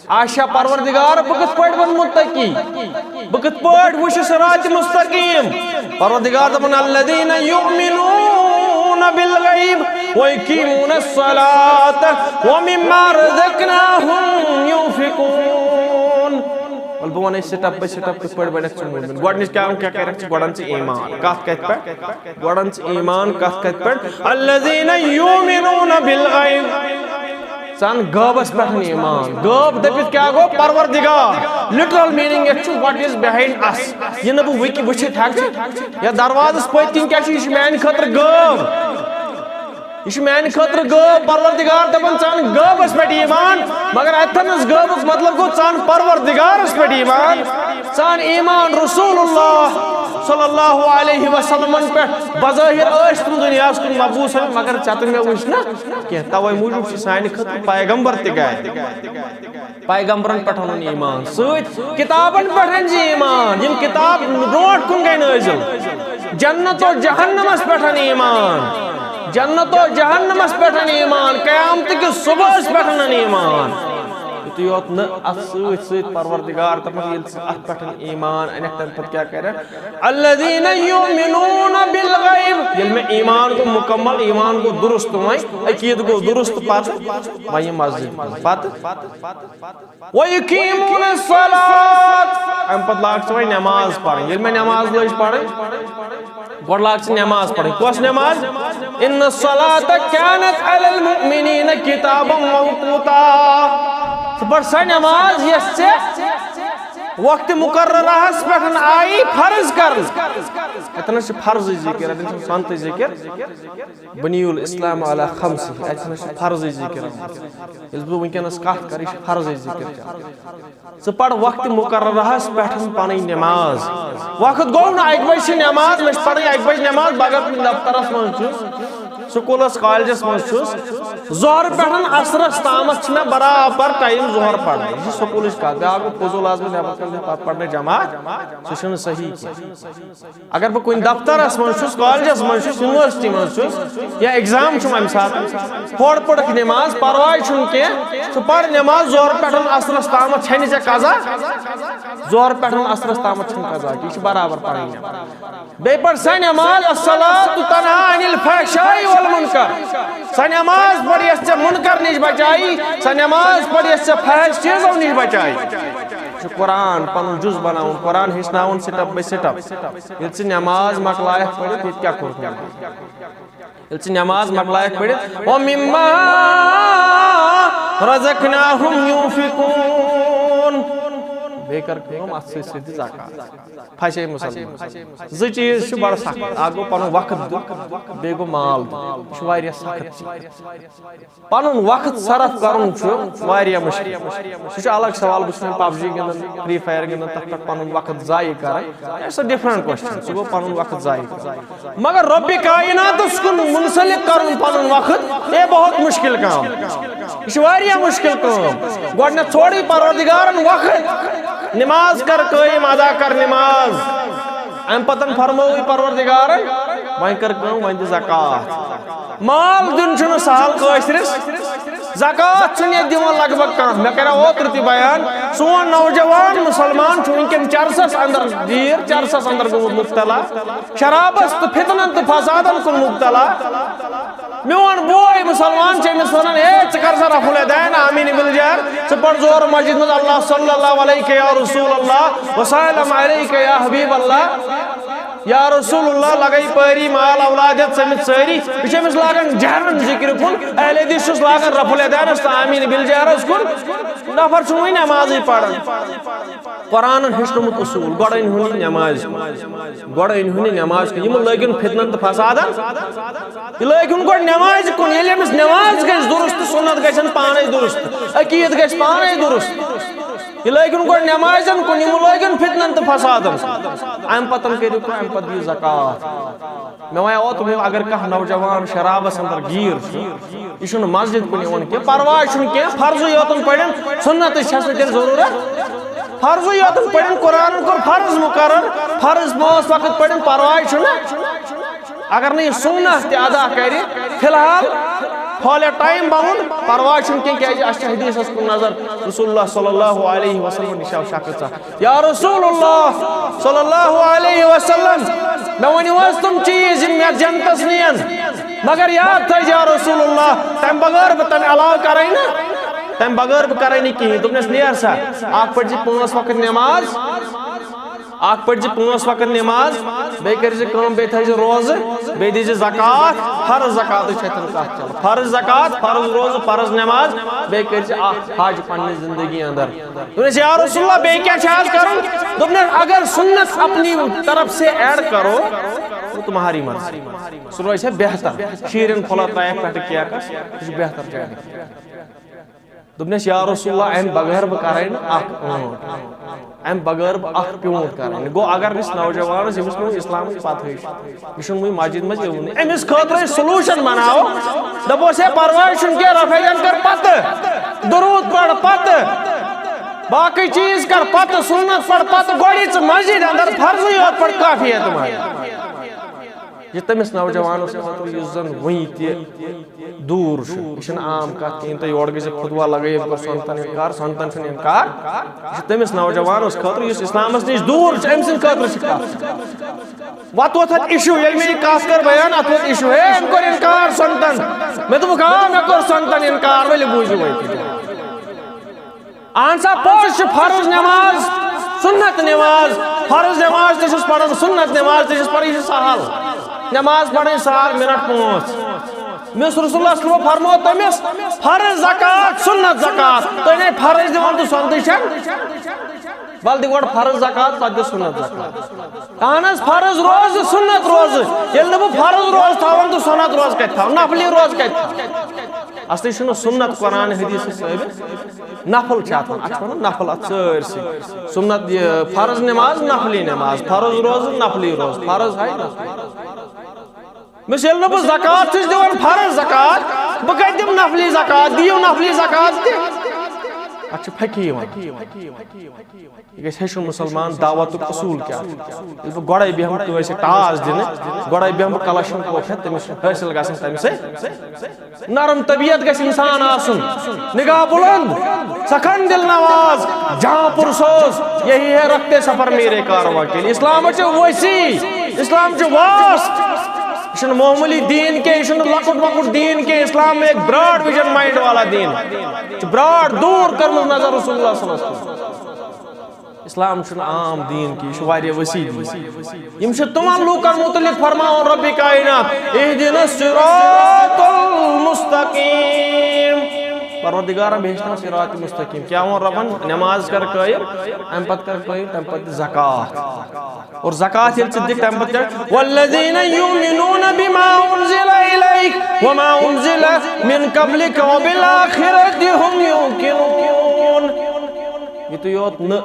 اچھا پروردگار، بہٕ کِتھ پٲٹھۍ بنہٕ مُتقی؟ بہٕ کِتھ پٲٹھۍ وٕچھٕ صراط مستقیم؟ پروردگار دَپان، الذين يؤمنون بالغيب ويقيمون الصلاة ومما رزقناهم ينفقون۔ وَلہٕ بہٕ وَنَے step by step کِتھ پٲٹھۍ بَنَکھ ژٕ مُؤمِن۔ گۄڈٕنِچ کیٛاہ، کیٛاہ کَرَکھ ژٕ؟ گۄڈٕ اَن ژٕ ایمان۔ کَتھ کَتہِ پٮ۪ٹھ؟ گۄڈٕ اَن ژٕ ایمان۔ کَتھ کَتہِ پٮ۪ٹھ؟ الذين يؤمنون بالغيب۔ ژٕ اَن غٲبَس پٮ۪ٹھ ایمان۔ غٲب دٔپِتھ کیٛاہ گوٚو؟ پروردگار۔ Literal meaning یَتھ چھُ what is behind us۔ یہِ نہٕ بہٕ وٕکہِ وٕچھِتھ ہٮ۪کہٕ، یا دروازَس پٔتۍ کِنۍ کیٛاہ چھُ، یہِ چھُ میٛانہِ خٲطرٕ غٲب۔ یہِ چھُ میٛانہِ خٲطرٕ غٲب۔ پروردگار دَپان، ژٕ اَن غٲبَس پٮ۪ٹھ ایمان، مگر اَتہِ تھَنَس غٲبُک مطلب گوٚو، ژٕ اَن پروردگارَس پٮ۪ٹھ ایمان۔ ژٕ اَن ایمان رسول اللہ صلی اللہ علیہ وسلمن پٮ۪ٹھ۔ بظٲہِر ٲسۍ تِم دُنیاہَس کُن مبعوث، مگر ژےٚ تہٕ مےٚ وٕچھ نہٕ کینٛہہ۔ تَوَے موٗجوٗب چھُ سانہِ خٲطرٕ پیغمبر تہِ گَرِ۔ پیغمبرن پٮ۪ٹھ اَنُن ایمان، سۭتۍ کِتابن پٮ۪ٹھ أنۍ زِ ایمان، یِم کِتاب برونٛٹھ کُن گٔے نٲزِل۔ جنت و جہنمس پٮ۪ٹھ اَن ایمان، جنت و جہنمس پٮ۪ٹھ اَن ایمان، قیامتہٕ کِس صبحس پٮ۪ٹھ اَن ایمان۔ یُتُے یوت نہٕ، اَتھ سۭتۍ سۭتۍ پروردگار دَپان، ییٚلہِ ژٕ اَتھ پٮ۪ٹھ ایمان اَنَکھ، تَمہِ پَتہٕ کیٛاہ کَرَکھ؟ الذين يؤمنون بالغيب۔ ییٚلہِ مےٚ ایمان گوٚو مُکمل، ایمان گوٚو درست، وۄنۍ عقیٖدٕ گوٚو درست، پَتہٕ وۄنۍ یہِ مسجد، پَتہٕ وَيُقِيمُونَ الصَّلَاةَ۔ اَمہِ پَتہٕ لاگ ژٕ وۄنۍ نٮ۪ماز پَرٕنۍ۔ ییٚلہِ مےٚ نٮ۪ماز لٔج پَرٕنۍ، گۄڈٕ لاگ ژٕ نٮ۪ماز پَرٕنۍ۔ کۄس نٮ۪ماز؟ إِنَّ الصَّلَاةَ كَانَتْ عَلَى الْمُؤْمِنِينَ كِتَابًا مَوْقُوتًا۔ ژٕ پَر سۄ نٮ۪ماز یۄس ژےٚ وقتِ مُقررَہَس پٮ۪ٹھ آیہِ فرض کرنہٕ۔ اَتٮ۪ن چھِ فرضٕچ ذِکِر، اَتٮ۪ن چھِ سُنتٕچ ذِکِر۔ بنی الاسلام علی خمس، اَتہِ چھُنہٕ سُہ فرضٕے ذِکِر آمُت۔ ییٚلہِ بہٕ وٕنکیٚنَس کَتھ کَرٕ، یہِ چھُ فرضٕے ذِکِر کَرُن۔ ژٕ پَر وقتِ مُقررَہَس پٮ۪ٹھ پَنٕنۍ نٮ۪ماز۔ وقت گوٚو نہ، اَکہِ بَجہِ چھِ نٮ۪ماز، مےٚ چھِ پَرٕنۍ اَکہِ بَجہِ نٮ۪ماز، بہٕ اگر کُنہِ دفترَس منٛز چھُس، سکوٗلَس کالجَس منٛز چھُس، ظہر پٮ۪ٹھ عصرَس تامَتھ چھِ مےٚ برابر ٹایم ظہر پَرنَس۔ یہِ چھِ سکوٗلٕچ کَتھ، بیٛاکھ گوٚو فضوٗل، آز بہٕ نٮ۪بَر کَڑٕ، پَتہٕ پَرٕ نہٕ جماعت، سُہ چھُنہٕ صحیح کینٛہہ۔ اگر بہٕ کُنہِ دفترس منٛز چھُس، کالجس منٛز چھُس، یونیورسٹی منٛز چھُس، یا ایگزام چھُم امہِ ساتہٕ، ہورٕ پٔرٕکھ نٮ۪ماز، پرواے چھُنہٕ کینٛہہ، ژٕ پَر نٮ۪ماز ظہر پٮ۪ٹھ عصرس تامَتھ، چھَنہٕ ژےٚ قضا، ظہر پٮ۪ٹھ عصرس تامَتھ چھَنہٕ قضا کینٛہہ، یہِ چھِ برابر پَرٕنۍ نٮ۪ماز۔ بیٚیہِ پَر سۄ نٮ۪ماز، الصلاۃ تنہیٰ عن الفحشاء والمنکر، سۄ نٮ۪ماز پَر یۄس ژےٚ مُنکر نِش بچایی، سۄ نٮ۪ماز پَر یۄس ژےٚ فحش چیٖزو نِش بچایی۔ یہِ چھُ قرآن پَنُن جُز بَناوُن، قرآن ہیٚچھناوُن step by step۔ ییٚلہِ ژٕ نٮ۪ماز مۄکلایَکھ پٔرِتھ، ییٚتہِ کیٛاہ کوٚرُتھ؟ ییٚلہِ ژٕ نٮ۪ماز مۄکلایَکھ پٔرِتھ، وَمِمَّا رَزَقْنَاهُمْ يُنْفِقُونَ۔ بیٚیہِ کَر کٲم، اَتھ سۭتۍ سۭتۍ دِ زکات۔ پھسے مُسلمان۔ زٕ چیٖز چھِ بَڑٕ سخت۔ اَکھ گوٚو پَنُن وقت دیُن، بیٚیہِ گوٚو مال دیُن۔ یہِ چھُ واریاہ سخت چیٖز۔ پنُن وقت صرف کرُن چھُ واریاہ مشکل۔ سُہ چھُ الگ سوال، بہٕ چھُس وۄنۍ پب جی گِنٛدان، فرٛی فایر گِنٛدان، تتھ پٮ۪ٹھ پنُن وقت ضایع کران، that's a different question۔ سُہ گوٚو پنُن وقت ضایع کرُن۔ مگر رۄبِ کایناتس کُن منسلک کرُن پنُن وقت، یہ بہت مشکل کام۔ یہ چھُ واریاہ مشکل کٲم۔ گۄڈٕنٮ۪تھ ژھوڑٕے پروردگارن وقت، نماز کر قٲیِم، ادا کر نماز۔ امہِ پتن فرمووُے پروردگارن، وۄنۍ کر کٲم، وۄنۍ دِ زکوٰۃ۔ مال دیُن چھُنہٕ سہل کٲشرِس۔ زکوٰۃ چھُنہٕ ییٚتہِ دِوان لگ بگ کانٛہہ۔ مےٚ کریو اوترٕ تہِ بیان، سون نوجوان مسلمان چھُ وٕنکیٚن چرسَس اندر گیٖر، چرسَس اندر گوٚمُت مبتلا، شرابَس تہٕ فتنن تہٕ فسادن کُن مبتلا۔ میون بوے مسلمان چھُ أمِس وَنان، "ہے، ژٕ کر سا رفع الیدین، آمین بالجہر، ژٕ پَر زورٕ مسجد منٛز، اللہ صلی اللہ علیک یا رسول اللہ، وسلم علیک یا حبیب اللہ۔" یا رسول اللہ، لگے پٲری، مال اولاد ہیتھ ژٔمِتھ سٲری۔ یہِ چھُ أمِس لاگان جہرن ذِکرِ کُن، اہل حدیث چھُس لاگان رفع الیدینس تہٕ آمین بالجہرس کُن۔ نفر چھُنہٕ وۄنۍ نمازٕے پران۔ قرآنن ہیٚچھنومُت اصوٗل، گۄڈٕ أنۍ ہُن یہِ نمازِ کُن۔ گۄڈٕ أنۍ ہُن یہِ نمازِ کُن۔ یِم لٲگِن فتنن تہٕ فسادن۔ یہِ لٲگِن گۄڈٕ نمازِ کُن۔ ییٚلہِ أمِس نماز گژھِ درست، سُنت گژھن پانے درست، عقیٖد گژھِ پانے درست۔ یہِ لٲگِن گۄڈٕ نٮ۪مازٮ۪ن کُن، یِم لٲگِن فتنن تہٕ فسادن۔ امہِ پتن کٔرِو کٲم، امہِ پتہٕ دِیِو زکوٰۃ۔ مےٚ وَنیٛاو اوترٕ، مےٚ ووٚن، اگر کانٛہہ نوجوان شرابس اندر گیٖر چھُ، یہِ چھُنہٕ مسجد کُن یِوان کینٛہہ، پرواے چھُنہٕ کینٛہہ، فرضٕے یوتن پٔرِن، سُنتٕچ چھَس نہٕ تیٚلہِ ضروٗرت۔ فرضٕے یوتن پٔرِن، قرآنن کوٚر فرض مقرر، فرض پانٛژھ وقت پٔرِن، پرواے چھُنہٕ۔ اگر نہٕ یہِ سُنت تہِ ادا کرِ، فی الحال کھولیا ٹائم بہن، پرواے چھُنہٕ کینٛہہ، کیازِ اَسہِ چھِ حدیثس کُن نظر۔ رسول اللہ صلی اللہ علیہ وسلم نِش آو شخص اکھ، یا رسول اللہ صلی اللہ علیہ وسلم، مےٚ ؤنِو حظ تِم چیٖز یِم مےٚ جنتس نِین، مگر یاد تھٲیزِ یا رسول اللہ، تمہِ بغٲر بہٕ تمہِ علاوٕ کرے نہٕ، تمہِ بغٲر بہٕ کرے نہٕ کِہیٖنۍ۔ دوٚپنس، نیر سا، اکھ پٔرۍ زِ پانٛژھ وقت نٮ۪ماز، اکھ پٔرۍ زِ پانٛژھ وقت نٮ۪ماز، بیٚیہِ کٔرۍ زِ کٲم، بیٚیہِ تھٲے زِ روزٕ، بیٚیہِ دِیہِ زِ زکوٰۃ۔ فرض زکوٰتٕچ چھےٚ تِم کتھ چلان۔ فرض زکوٰۃ، فرض روزٕ، فرض نٮ۪ماز، بیٚیہِ کٔرۍ زِ اکھ حج پننہِ زندگی اندر۔ دوٚپنس، یا رسول اللہ، بیٚیہِ کیٛاہ چھِ آز کرُن؟ دوٚپنس، اگر سنت اپنی طرف سے ایڈ کرو تو تمہاری مرضی، سُہ روزِ ہے بہتر۔ شیٖرِن پھوٚلہ ترٛایَکھ پٮ۪ٹھٕ کیکس، سُہ چھُ بہتر چانہِ خٲطرٕ۔ دوٚپنس، یا رسول اللہ، امہِ بغٲر بہٕ کرے نہٕ اکھ ٲنٹ، امہِ بغٲر بہٕ اکھ پیوٗنت کرے نہٕ۔ گوٚو، اگر أسۍ نوجوانس، ییٚمِس نہٕ اسلامٕچ پتہٕے چھِ، یہِ چھُنہٕ وٕنہِ مسجد منٛز یِوانٕے، أمِس خٲطرٕ أسۍ سولوشن بناوو، دپوس، ہے، پرواے چھُنہٕ کینٛہہ، رفع دین کر پتہٕ، درود پر پتہٕ، باقٕے چیٖز کر پتہٕ، سنت پر پتہٕ، گۄڈٕ یہِ ژٕ مسجد اندر، فرضٕے یوت پر، کافی ہے تمہارا۔ یہِ تٔمِس نوجوانس خٲطرٕ یُس زن وٕنہِ تہِ دوٗر چھُ، یہِ چھُنہٕ عام کتھ کِہیٖنۍ۔ تہٕ یورٕ گٔژھِتھ خطبہ لگٲیِتھ کوٚر سنتن انکار، سنتن چھُنہٕ انکار، یہِ چھُ تٔمِس نوجوانس خٲطرٕ یُس اسلامس نِش دوٗر چھُ، أمۍ سٕنٛدِ خٲطرٕ چھِ کتھ۔ وتھ ووٚتھ اتھ issue، ییٚلہِ مےٚ یہِ کتھ کٔر بیان، اتھ ووٚتھ issue، ہے، أمۍ کوٚر انکار سنتن۔ مےٚ دوٚپُکھ، آ، مےٚ کوٚر سنتن انکار، ؤلِو بوٗزِو وۄنۍ۔ اہن سا، پوٚز چھُ، فرض نماز، سنت نماز، فرض نماز تہِ چھُس پران، سنت نماز تہِ چھُس پران، یہِ چھُ سہل۔ نماز پرٕنۍ سہل، منٹ پانٛژھ۔ مےٚ اوس رسول اللہ صلی اللہ علیہ وسلم فرموو تٔمِس، فرض زکوٰۃ، سنت زکوٰۃ۔ تُہۍ نے فرض دِوان تہٕ سنتٕے چھَنہٕ۔ ول دِ گۄڈٕ فرض زکوٰۃ، پتہٕ دِ سنت زکوٰۃ۔ اہن حظ، فرض روزٕ، سنت روزٕ۔ ییٚلہِ نہٕ بہٕ فرض روزٕ تھاوان تہٕ سنت روزٕ کتہِ تھاوٕ؟ نفلی روزٕ کتہِ تھاوٕ؟ اصلی چھُنہٕ سنت قرآن حدیث ثٲبت۔ نفل چھِ اتھ ونان، اتھ چھِ ونان نفل اتھ سٲرسٕے۔ سنت، یہِ فرض نماز، نفلی نماز، فرض روزٕ، نفلی روزٕ، فرض ہاے نفلی۔ مےٚ چھُ، ییٚلہِ نہٕ بہٕ زکوٰۃ چھُس دِوان، فرض زکوٰۃ، بہٕ کتہِ دِمہٕ نفلی زکوٰۃ؟ دِیِو نفلی زکوٰۃ تہِ۔ اتھ چھُ فقی ونان۔ یہِ گژھِ ہیٚچھُن مُسلمان دعوتُک اصوٗل کیٛاہ چھُ۔ ییٚلہِ بہٕ گۄڈَے بیٚہمہٕ کٲنٛسہِ ٹاس دِنہٕ، گۄڈَے بیٚہمہٕ بہٕ کلَس چھُنہٕ پوٚک ہٮ۪تھ، تٔمِس چھُ حٲصِل گژھان تَمہِ سۭتۍ۔ نرم طبیعت گژھِ اِنسان آسُن، نگاہ بُلند، سخن دل نواز، جہاں پُرسوز، یہی ہے رخت سفر میرے کارواں کے لیے۔ اسلام چھُ وسیع، اسلام چھُ vast، یہِ چھُنہٕ معموٗلی دیٖن کینٛہہ، یہِ چھُنہٕ لۄکُٹ مۄکُٹ دیٖن کینٛہہ۔ اسلام میں ایک براڈ ویژن مائنڈ والا دیٖن چھُ، براڈ، دوٗر کٔرمٕژ نظر رسول اللہ صلی اللہ علیہ وسلم۔ اسلام چھُنہٕ عام دیٖن کینٛہہ، یہِ چھُ واریاہ وسیع دیٖن۔ یِم چھِ تِمن لوٗکن مُتعلِق فرماوان رۄبِ کائنات، اہدنا الصراط المستقیم۔ پروردگارا، مےٚ ہیٚچھناو صراط مستقیم۔ کیٛاہ ووٚن رۄبن؟ نماز کر قٲیِم، اَمہِ پتہٕ کر قٲیِم، تَمہِ پتہٕ دِ زکوٰۃ۔ اور زکوٰۃ ییٚلہِ ژٕ دِکھ، تَمہِ پتہٕ کیٛاہ؟ والذین یؤمنون بما انزل الیک وما انزل من قبلک وبالآخرۃ هم یوقنون۔ یُتُے یوت نہٕ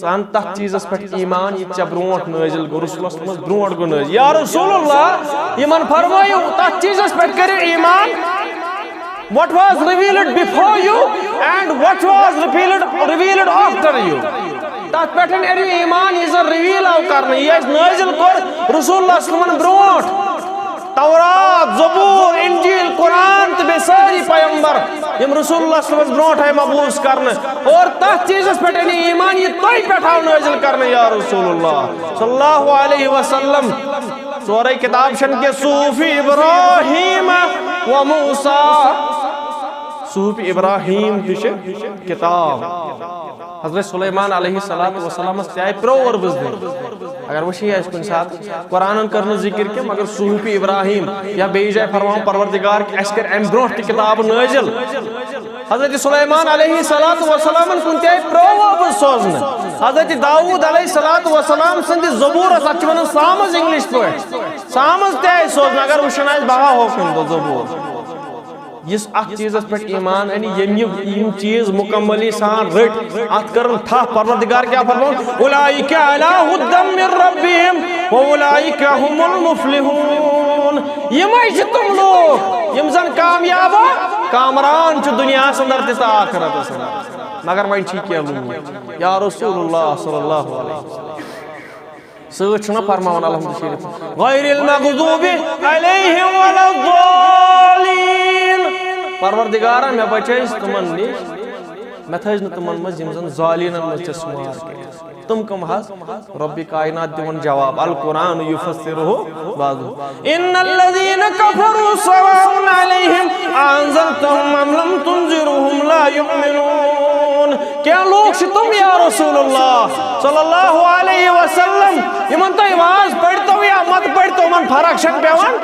ژٕ اَن تَتھ چیٖزَس پٮ۪ٹھ ایٖمان، یہِ ژےٚ برونٛٹھ نٲزِل گوٚو، رسول اللہ صلی اللہ علیہ وسلمَس برونٛٹھ گوٚو نٲزِل۔ یا رسول اللہ، یِمَن فرمٲیِو تَتھ چیٖزَس پٮ۪ٹھ کٔرِو ایٖمان، what was revealed before you and what was revealed, revealed after you۔ تَتھ پٮ۪ٹھ أنِو ایٖمان، یُس زَن reveal آو کرنہٕ، یہِ اَسہِ نٲزِل کوٚر رسول اللہ صلی اللہ علیہ وسلمَن برونٛٹھ۔ تورات، زبور، انجیل، قرآن تہٕ بیٚیہِ سٲری پیغمبر، یِم رسول اللہ صلی اللہ علیہ وسلمَس برونٛٹھ آیہِ مبعوث کرنہٕ، اور تَتھ چیٖزَس پٮ۪ٹھ أنِو ایٖمان، یہِ تۄہہِ پٮ۪ٹھ آو نٲزِل کرنہٕ، یا رسول اللہ صلی اللہ علیہ وسلم۔ سورے کتاب چھَنہٕ کینٛہہ، صحف ابراہیم و موسیٰ۔ صحف ابراہیم تہِ چھِ کتاب۔ حضرت سلیمان علیہ الصلوۃ والسلامس تہِ آیہِ پرٛور بُزدِل۔ اگر وٕچھِو أسۍ کُنہِ ساتہٕ، قرآنن کٔر نہٕ ذِکِر کینٛہہ، مگر صحف ابراہیم یا بیٚیہِ جایہِ فرماوان پروردگار کہِ اَسہِ کَرِ اَمہِ برونٛٹھ تہِ کِتابہٕ نٲزِل۔ حضرت سلیمان علیہ الصلوۃ والسلامن کُن تہِ آیہِ پرٛور سوزنہٕ۔ حضرت داؤد علیہ الصلوۃ والسلام سٕنٛدِ زبورس، اَتھ چھِ وَنان سامٕز انگلش پٲٹھۍ، سامٕز تہِ آیہِ سوزنہٕ۔ اگر وٕچھُن آسہِ، بہٕ ہاوہوکھ کُنہِ دۄہ زبور۔ یُس اتھ چیٖزس پٮ۪ٹھ ایٖمان انہِ، ییٚمۍ یہِ، یِم چیٖز مکملی سان رٔٹۍ، اتھ کٔرٕن تھپھ، پروردگار کیٛاہ فرماوُن؟ اولئک علی ہدی من ربہم و اولئک هم المفلحون۔ یِمے چھِ تِم لوٗکھ یِم زن کامیاب و کامران چھِ دُنیاہس اندر تہِ تہٕ آخرتس اندر۔ مگر وۄنۍ چھِ کینٛہہ لوٗکھ، یا رسول اللہ صلی اللہ علیہ وسلم، سۭتۍ چھُنہ فرماوان الحمد شریف، غیر المغضوب علیہم ولا الضالین۔ پروردگارا، مےٚ بچٲیِس تِمن نِش، مےٚ تھٲیِز نہٕ تِمن منٛز یِم زن ضالیٖنن منٛز ژےٚ شُمار کٔرِتھ۔ تِم کٕم حظ؟ رۄبِ کائنات دِوان جواب، القرآن یفسرہ بعضہ۔ ان الذین کفروا سواء علیہم اانذرتہم ام لم تنذرہم لا یؤمنون۔ کینٛہہ لوٗکھ چھِ تِم یا رسول اللہ صلی اللہ علیہ وسلم، یِمن تُہۍ واز پٔرۍتو یا مت پٔرۍتو، یِمن فرق چھَنہٕ پٮ۪وان؟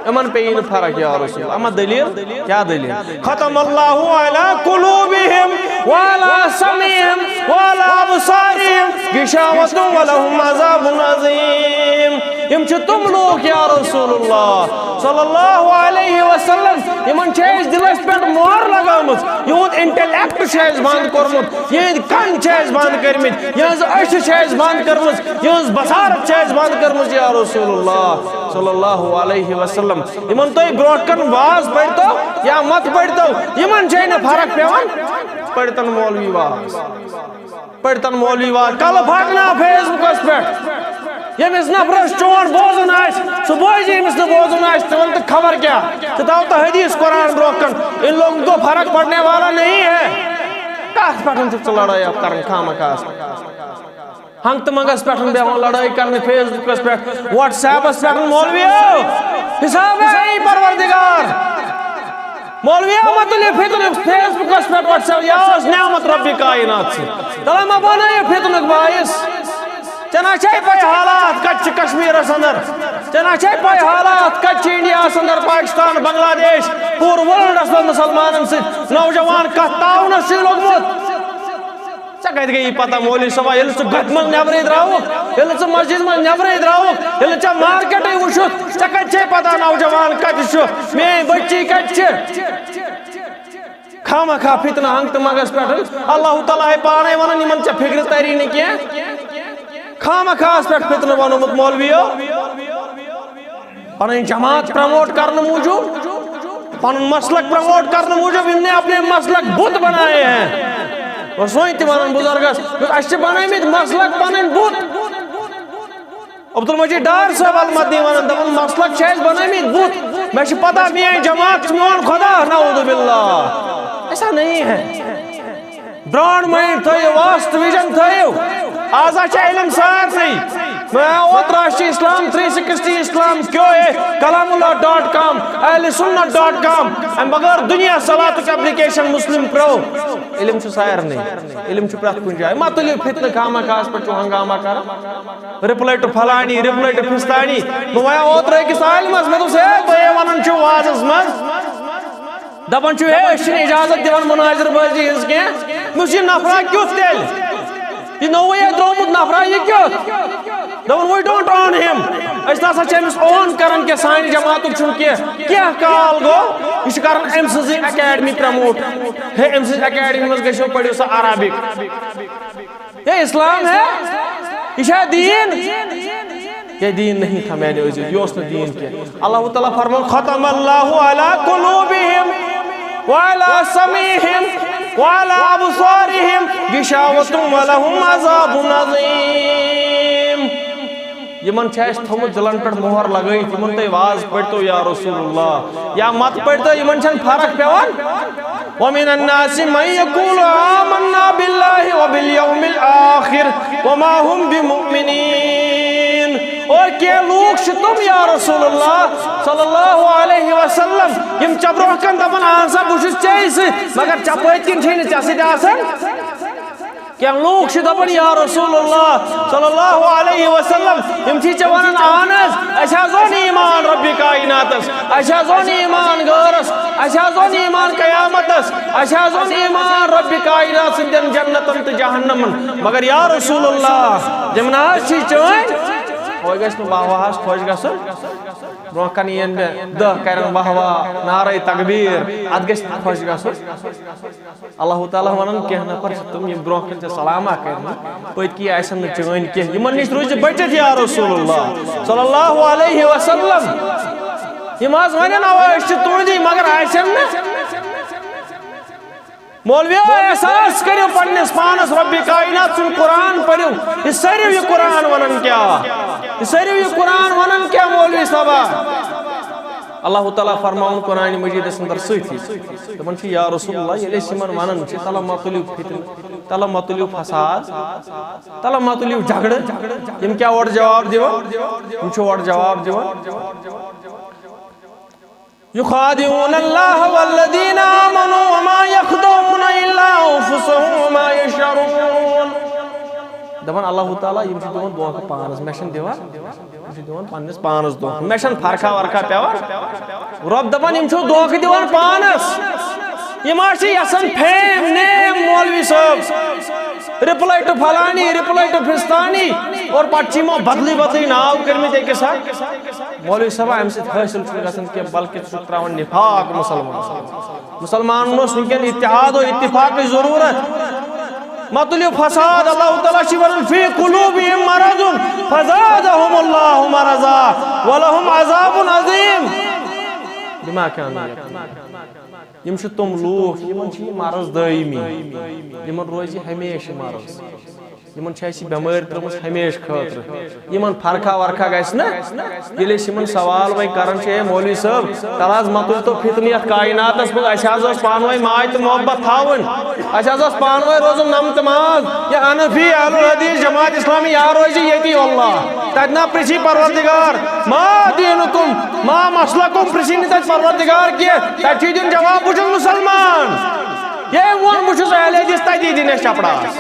یِمن پیٚیہِ نہٕ فرق یا رسول۔ اما دٔلیٖل؟ کیٛاہ دٔلیٖل؟ ختم اللہ علی قلوبہم وعلی سمعہم وعلی ابصارہم غشاوۃ ولہم عذاب عظیم۔ یِم چھِ تِم لوٗکھ یا رسول اللہ صلی اللہ علیہ وسلم، یِمن چھِ اَسہِ دِلس پٮ۪ٹھ مۄہر لگٲومٕژ، یِہُنٛد انٹلیکٹ چھُ اَسہِ بنٛد کوٚرمُت، یِہنٛدۍ کن چھِ اَسہِ بنٛد کٔرمٕتۍ، یِہنٛز أچھ چھِ اَسہِ بنٛد کٔرمٕژ، یِہنٛز بصارت چھِ اَسہِ بنٛد کٔرمٕژ یا رسول اللہ صلی اللہ علیہ وسلم۔ یِمن تُہۍ برونٛٹھ کن واز پٔرۍتو یا مت پٔرۍتو، یِمن چھے نہٕ فرق پٮ۪وان۔ پٔرۍتن مولوی واز، پٔرۍتن مولوی واز، کلہٕ پھٹنا فیس بُکس پٮ۪ٹھ۔ ییٚمِس نفرس چون بوزُن آسہِ، سُہ بوزِ، ییٚمِس نہٕ بوزُن آسہِ، تہِ وَنہِ تہٕ خبر کیٛاہ۔ ژٕ تھاو تہٕ حدیث قرآن برونٛہہ کن، ان لوگوں کو فرق پڑنے والا نہیں ہے۔ کتھ پٮ۪ٹھ چھُکھ ژٕ لڑٲے اکھ کران خامہ خاص؟ ہنگ تہٕ منگس پٮ۪ٹھ بیٚہوان لڑٲے کرنہِ فیس بُکس پٮ۪ٹھ، وٹس ایپس پٮ۪ٹھ، مولویو، حساب ہے ای پروردگار۔ مولویو، مہ تُلِو فتنہٕ فیس بُکس پٮ۪ٹھ، وٹس ایپ، یا ٲس نعمت رۄبِ کائنات سٕنٛز۔ تَلہ مہ بنٲیِو فتنُک باعث۔ ژےٚ نہ چھے پَے حالات کَتہِ چھِ کشمیٖرس اندر، ژےٚ نہ چھے پَے حالات کَتہِ چھِ انڈیاہس اندر، پاکستان، بنگلہ دیش، پوٗرٕ ورلڈس منٛز مُسلمانن سۭتۍ نوجوان کتھ تعاونس چھُے لوٚگمُت۔ ژےٚ کتہِ گٔیی پتہ مولوی صٲبا، ییٚلہِ ژٕ گۄپھِ منٛز نٮ۪برٕے درٛاوُکھ، ییٚلہِ ژٕ مسجد منٛز نٮ۪برٕے درٛاوُکھ، ییٚلہِ ژےٚ مارکیٹٕے وُچھُتھ، ژےٚ کتہِ چھے پتہ نوجوان کتہِ چھُ، میٲنۍ بچی کتہِ چھِ؟ خامہ خواہ فتنہٕ ہنگ تہٕ منگس پٮ۪ٹھ۔ اللہ تعالیٰ ہے پانے ونان، یِمن ژےٚ فکرِ تری نہٕ کینٛہہ۔ خامہ خواہس پٮ۪ٹھ فتنہٕ بنومُت مولویو۔ پنٕنۍ جماعت پروموٹ کرنہٕ موٗجوٗب، پنُن مسلک پروموٹ کرنہٕ موٗجوٗب، ان نے اپنے مسلک بت بنائے ہیں۔ اوس وۄنۍ تہِ ونان بُزرگس، دوٚپُس، اسہِ چھِ بنٲومٕتۍ مسلک پنٕنۍ بت۔ عبدالمجید ڈار صٲب المدنی ونان، دپان، مسلک چھِ اسہِ بنٲومٕتۍ بت۔ مےٚ چھِ پتہ، میٲنۍ جماعت چھِ میون خدا، نعوذ باللہ۔ ایسا نہیں ہے۔ برانڈ مائنڈ تھٲیِو، واسطہٕ ویژن تھٲیِو۔ آز ہا چھِ علم سارنٕے۔ میں اوترٕ آسہِ اسلام تھری سکسٹی، اسلام کیو ہے، کلام اللہ ڈاٹ کام، اہل سنت ڈاٹ کام، امہِ بغٲر دُنیا صلاتُک اپلیکیشن مسلم پرو۔ علم چھُ سارنٕے، علم چھُ پرٛٮ۪تھ کُنہِ جایہِ۔ مہ تُلِو فتنہٕ، خامہ خواہس پٮ۪ٹھ چھُو ہنگامہ کران۔ رپلاے ٹو فلانی، رپلاے ٹو فستانی۔ بہٕ وَنہٕ اوترٕ أکِس عالمس، مےٚ دوٚپُس، ہے، تُہۍ ہے وَنان چھِو وازس منٛز، دَپان چھِو، ہے، أسۍ چھِنہٕ اجازت دِوان مناظر بٲزی ہٕنٛز کینٛہہ۔ مےٚ دوٚپُس، یہِ نفرا کیُتھ تیٚلہِ؟ یہِ نوٚوُے ہے درٛامُت نفرا، یہِ کیُتھ؟ دوٚپُن، we don't own him۔ أسۍ نہ سا چھِ أمِس اون کران کینٛہہ، سانہِ جماعتُک چھُنہٕ کینٛہہ۔ کینٛہہ کال گوٚو، یہِ چھُ کران أمۍ سٕنٛزٕے اکیڈمی پرموٹ۔ ہے، أمۍ سٕنٛزِ اکیڈمی منٛز گٔژھِو، پٔرِو سا عربک۔ ہے، اسلام ہے؟ یہِ چھا دین؟ یہ دین نہیں تھا میانہِ عزیز، یہِ اوس نہٕ دین کینٛہہ۔ اللہ تعالیٰ فرمان، ختم اللہ علی قلوبہم وعلی سمعہم وعلی ابصارہم غشاوۃ ولہم عذاب عظیم۔ یِمن چھِ اَسہِ تھوٚمُت دِلن پٮ۪ٹھ مۄہر لگٲیِتھ، یِمن تُہۍ واز پٔرۍتو یا رسول اللہ یا مت پٔرۍتو، یِمن چھَنہٕ فرق پٮ۪وان۔ ومن الناس من یقول آمنا باللہ وبالیوم الآخر وما هم بمؤمنین۔ اور کینٛہہ لوٗکھ چھِ تِم یا رسول اللہ صلی اللہ علیہ وسلم، یِم ژےٚ برونٛہہ کَنہِ دَپَن، اَہَن سا، بہٕ چھُس ژےٚ سۭتۍ، مگر ژےٚ پٔتۍ کِنۍ چھے نہٕ ژےٚ سۭتۍ آسان۔ کینٛہہ لوٗکھ چھِ دَپان، یا رسول اللہ صلی اللہ علیہ وسلم، یِم چھِ ژےٚ وَنان، اَہَن حظ، اَسہِ حظ اوٚن ایٖمان رۄبِ کائناتَس، اَسہِ حظ اوٚن ایٖمان غٲرَس، اَسہِ حظ اوٚن ایٖمان قیامتَس، اَسہِ حظ اوٚن ایٖمان رۄبِ کائنات سٕنٛدٮ۪ن جنتَن تہٕ جہنمَن۔ مگر یا رسول اللہ، یِم نہ حظ چھِ چٲنۍ۔ وۄنۍ گژھِ نہٕ واہ واہَس خۄش گژھُن۔ برونٛہہ کَنہِ یِن مےٚ دَہ کَرَن واہ واہ، نعرہ تکبیٖر، اَتھ گژھِ نہٕ خۄش گژھُن۔ اللہ تعالیٰ وَنان، کینٛہہ نفر چھِ تِم، یِم برونٛہہ کَنہِ ژےٚ سلام اَکھ کَرِ نہٕ، پٔتۍ کِنۍ آسَن نہٕ چٲنۍ کینٛہہ۔ یِمَن نِش روٗزِ بٔچِتھ یا رسول اللہ صلی اللہ علیہ وسلم۔ یِم حظ وَنَن، اَوا أسۍ چھِ تُہٕنٛدی، مگر آسَن نہٕ۔ مولویو، احساس کٔرِو پننِس پانس، رۄبِ کائنات سُنٛد قرآن پٔرِو۔ یہِ سٲرِو یہِ قرآن ونان کیٛاہ؟ یہِ سٲرِو یہِ قرآن ونان کیٛاہ، مولوی صٲبا؟ اللہ تعالیٰ فرماوُن قرآن مجیدس اندر سۭتی، دپان چھِ، یا رسول اللہ، ییٚلہِ أسۍ یِمن ونان چھِ، تلہ مہ تُلِو فتنہٕ، تلہ مہ تُلِو فساد، تلہ مہ تُلِو جھگڑٕ، یِم کیٛاہ اورٕ جواب دِوان؟ یِم چھِ اورٕ جواب دِوان، يخادعون الله والذين آمنوا وما يخدعون إلا أنفسهم وما يشعرون۔ دپان اللہ تعالیٰ، یِم چھِ دِوان دھوکہٕ پانس، مےٚ چھِنہٕ دِوان، یِم چھِ دِوان پننِس پانس دھوکہٕ، مےٚ چھَنہٕ فرقہ ورقہ پٮ۪وان۔ رۄب دپان، یِم چھِو دھوکہٕ دِوان پانس۔ یِم حظ چھِ یژھان فیم، نیم، مولوی صٲب، reply to فلانی، reply to فستانی، اور پتہٕ چھِ یِمو بدلٕے بدلٕے ناو کٔرمٕتۍ أکِس اکھ۔ مولوی صٲب، امہِ سۭتۍ حٲصِل چھُنہٕ گژھان کینٛہہ، بلکہِ چھُ تراوان نفاق مسلمان۔ مسلمانن اوس وٕنکیٚن اتحاد و اتفاقٕچ ضروٗرت۔ مہ تُلِو فساد، اللہ تعالیٰ چھِ ونان، فی قلوبہم مرض فزادہم اللہ مرضا ولہم عذاب عظیم بما کانوا یکتمون۔ یِم چھِ تِم لوٗکھ، یِمن چھِ یہِ مرض دٲیمی، یِمن روزِ ہمیشہِ مرض۔ یِمن چھِ اَسہِ یہِ بٮ۪مٲرۍ ترٲومٕژ ہمیشہِ خٲطرٕ۔ یِمن فرقہ ورقہ گژھِ نہ۔ ییٚلہِ أسۍ یِمن سوال وۄنۍ کران چھِ، "اے مولوی صٲب، تَلہٕ حظ مہ تُلۍ تو فتنہٕ یَتھ کائناتس منٛز، اَسہِ حظ ٲس پانہٕ ؤنۍ ماے تہٕ محبت تھاوٕنۍ، اَسہِ حظ ٲس پانہٕ ؤنۍ روزُن نمتہٕ ماز، یہِ حنفی اہل الحدیث جماعت اسلامی یا روزِ ییٚتی واللہ، تَتہِ نہ پرٛژھی پروردگار، ما دینکم، ما مسلکم، پرٛژھی نہٕ تَتہِ پروردگار کینٛہہ، تَتہِ چھُے دیُن جواب، بہٕ چھُس مُسلمان۔" ییٚمۍ ووٚن بہٕ چھُس اہل حدیث، تَتی دِنۍ اَسہِ چپڑاس۔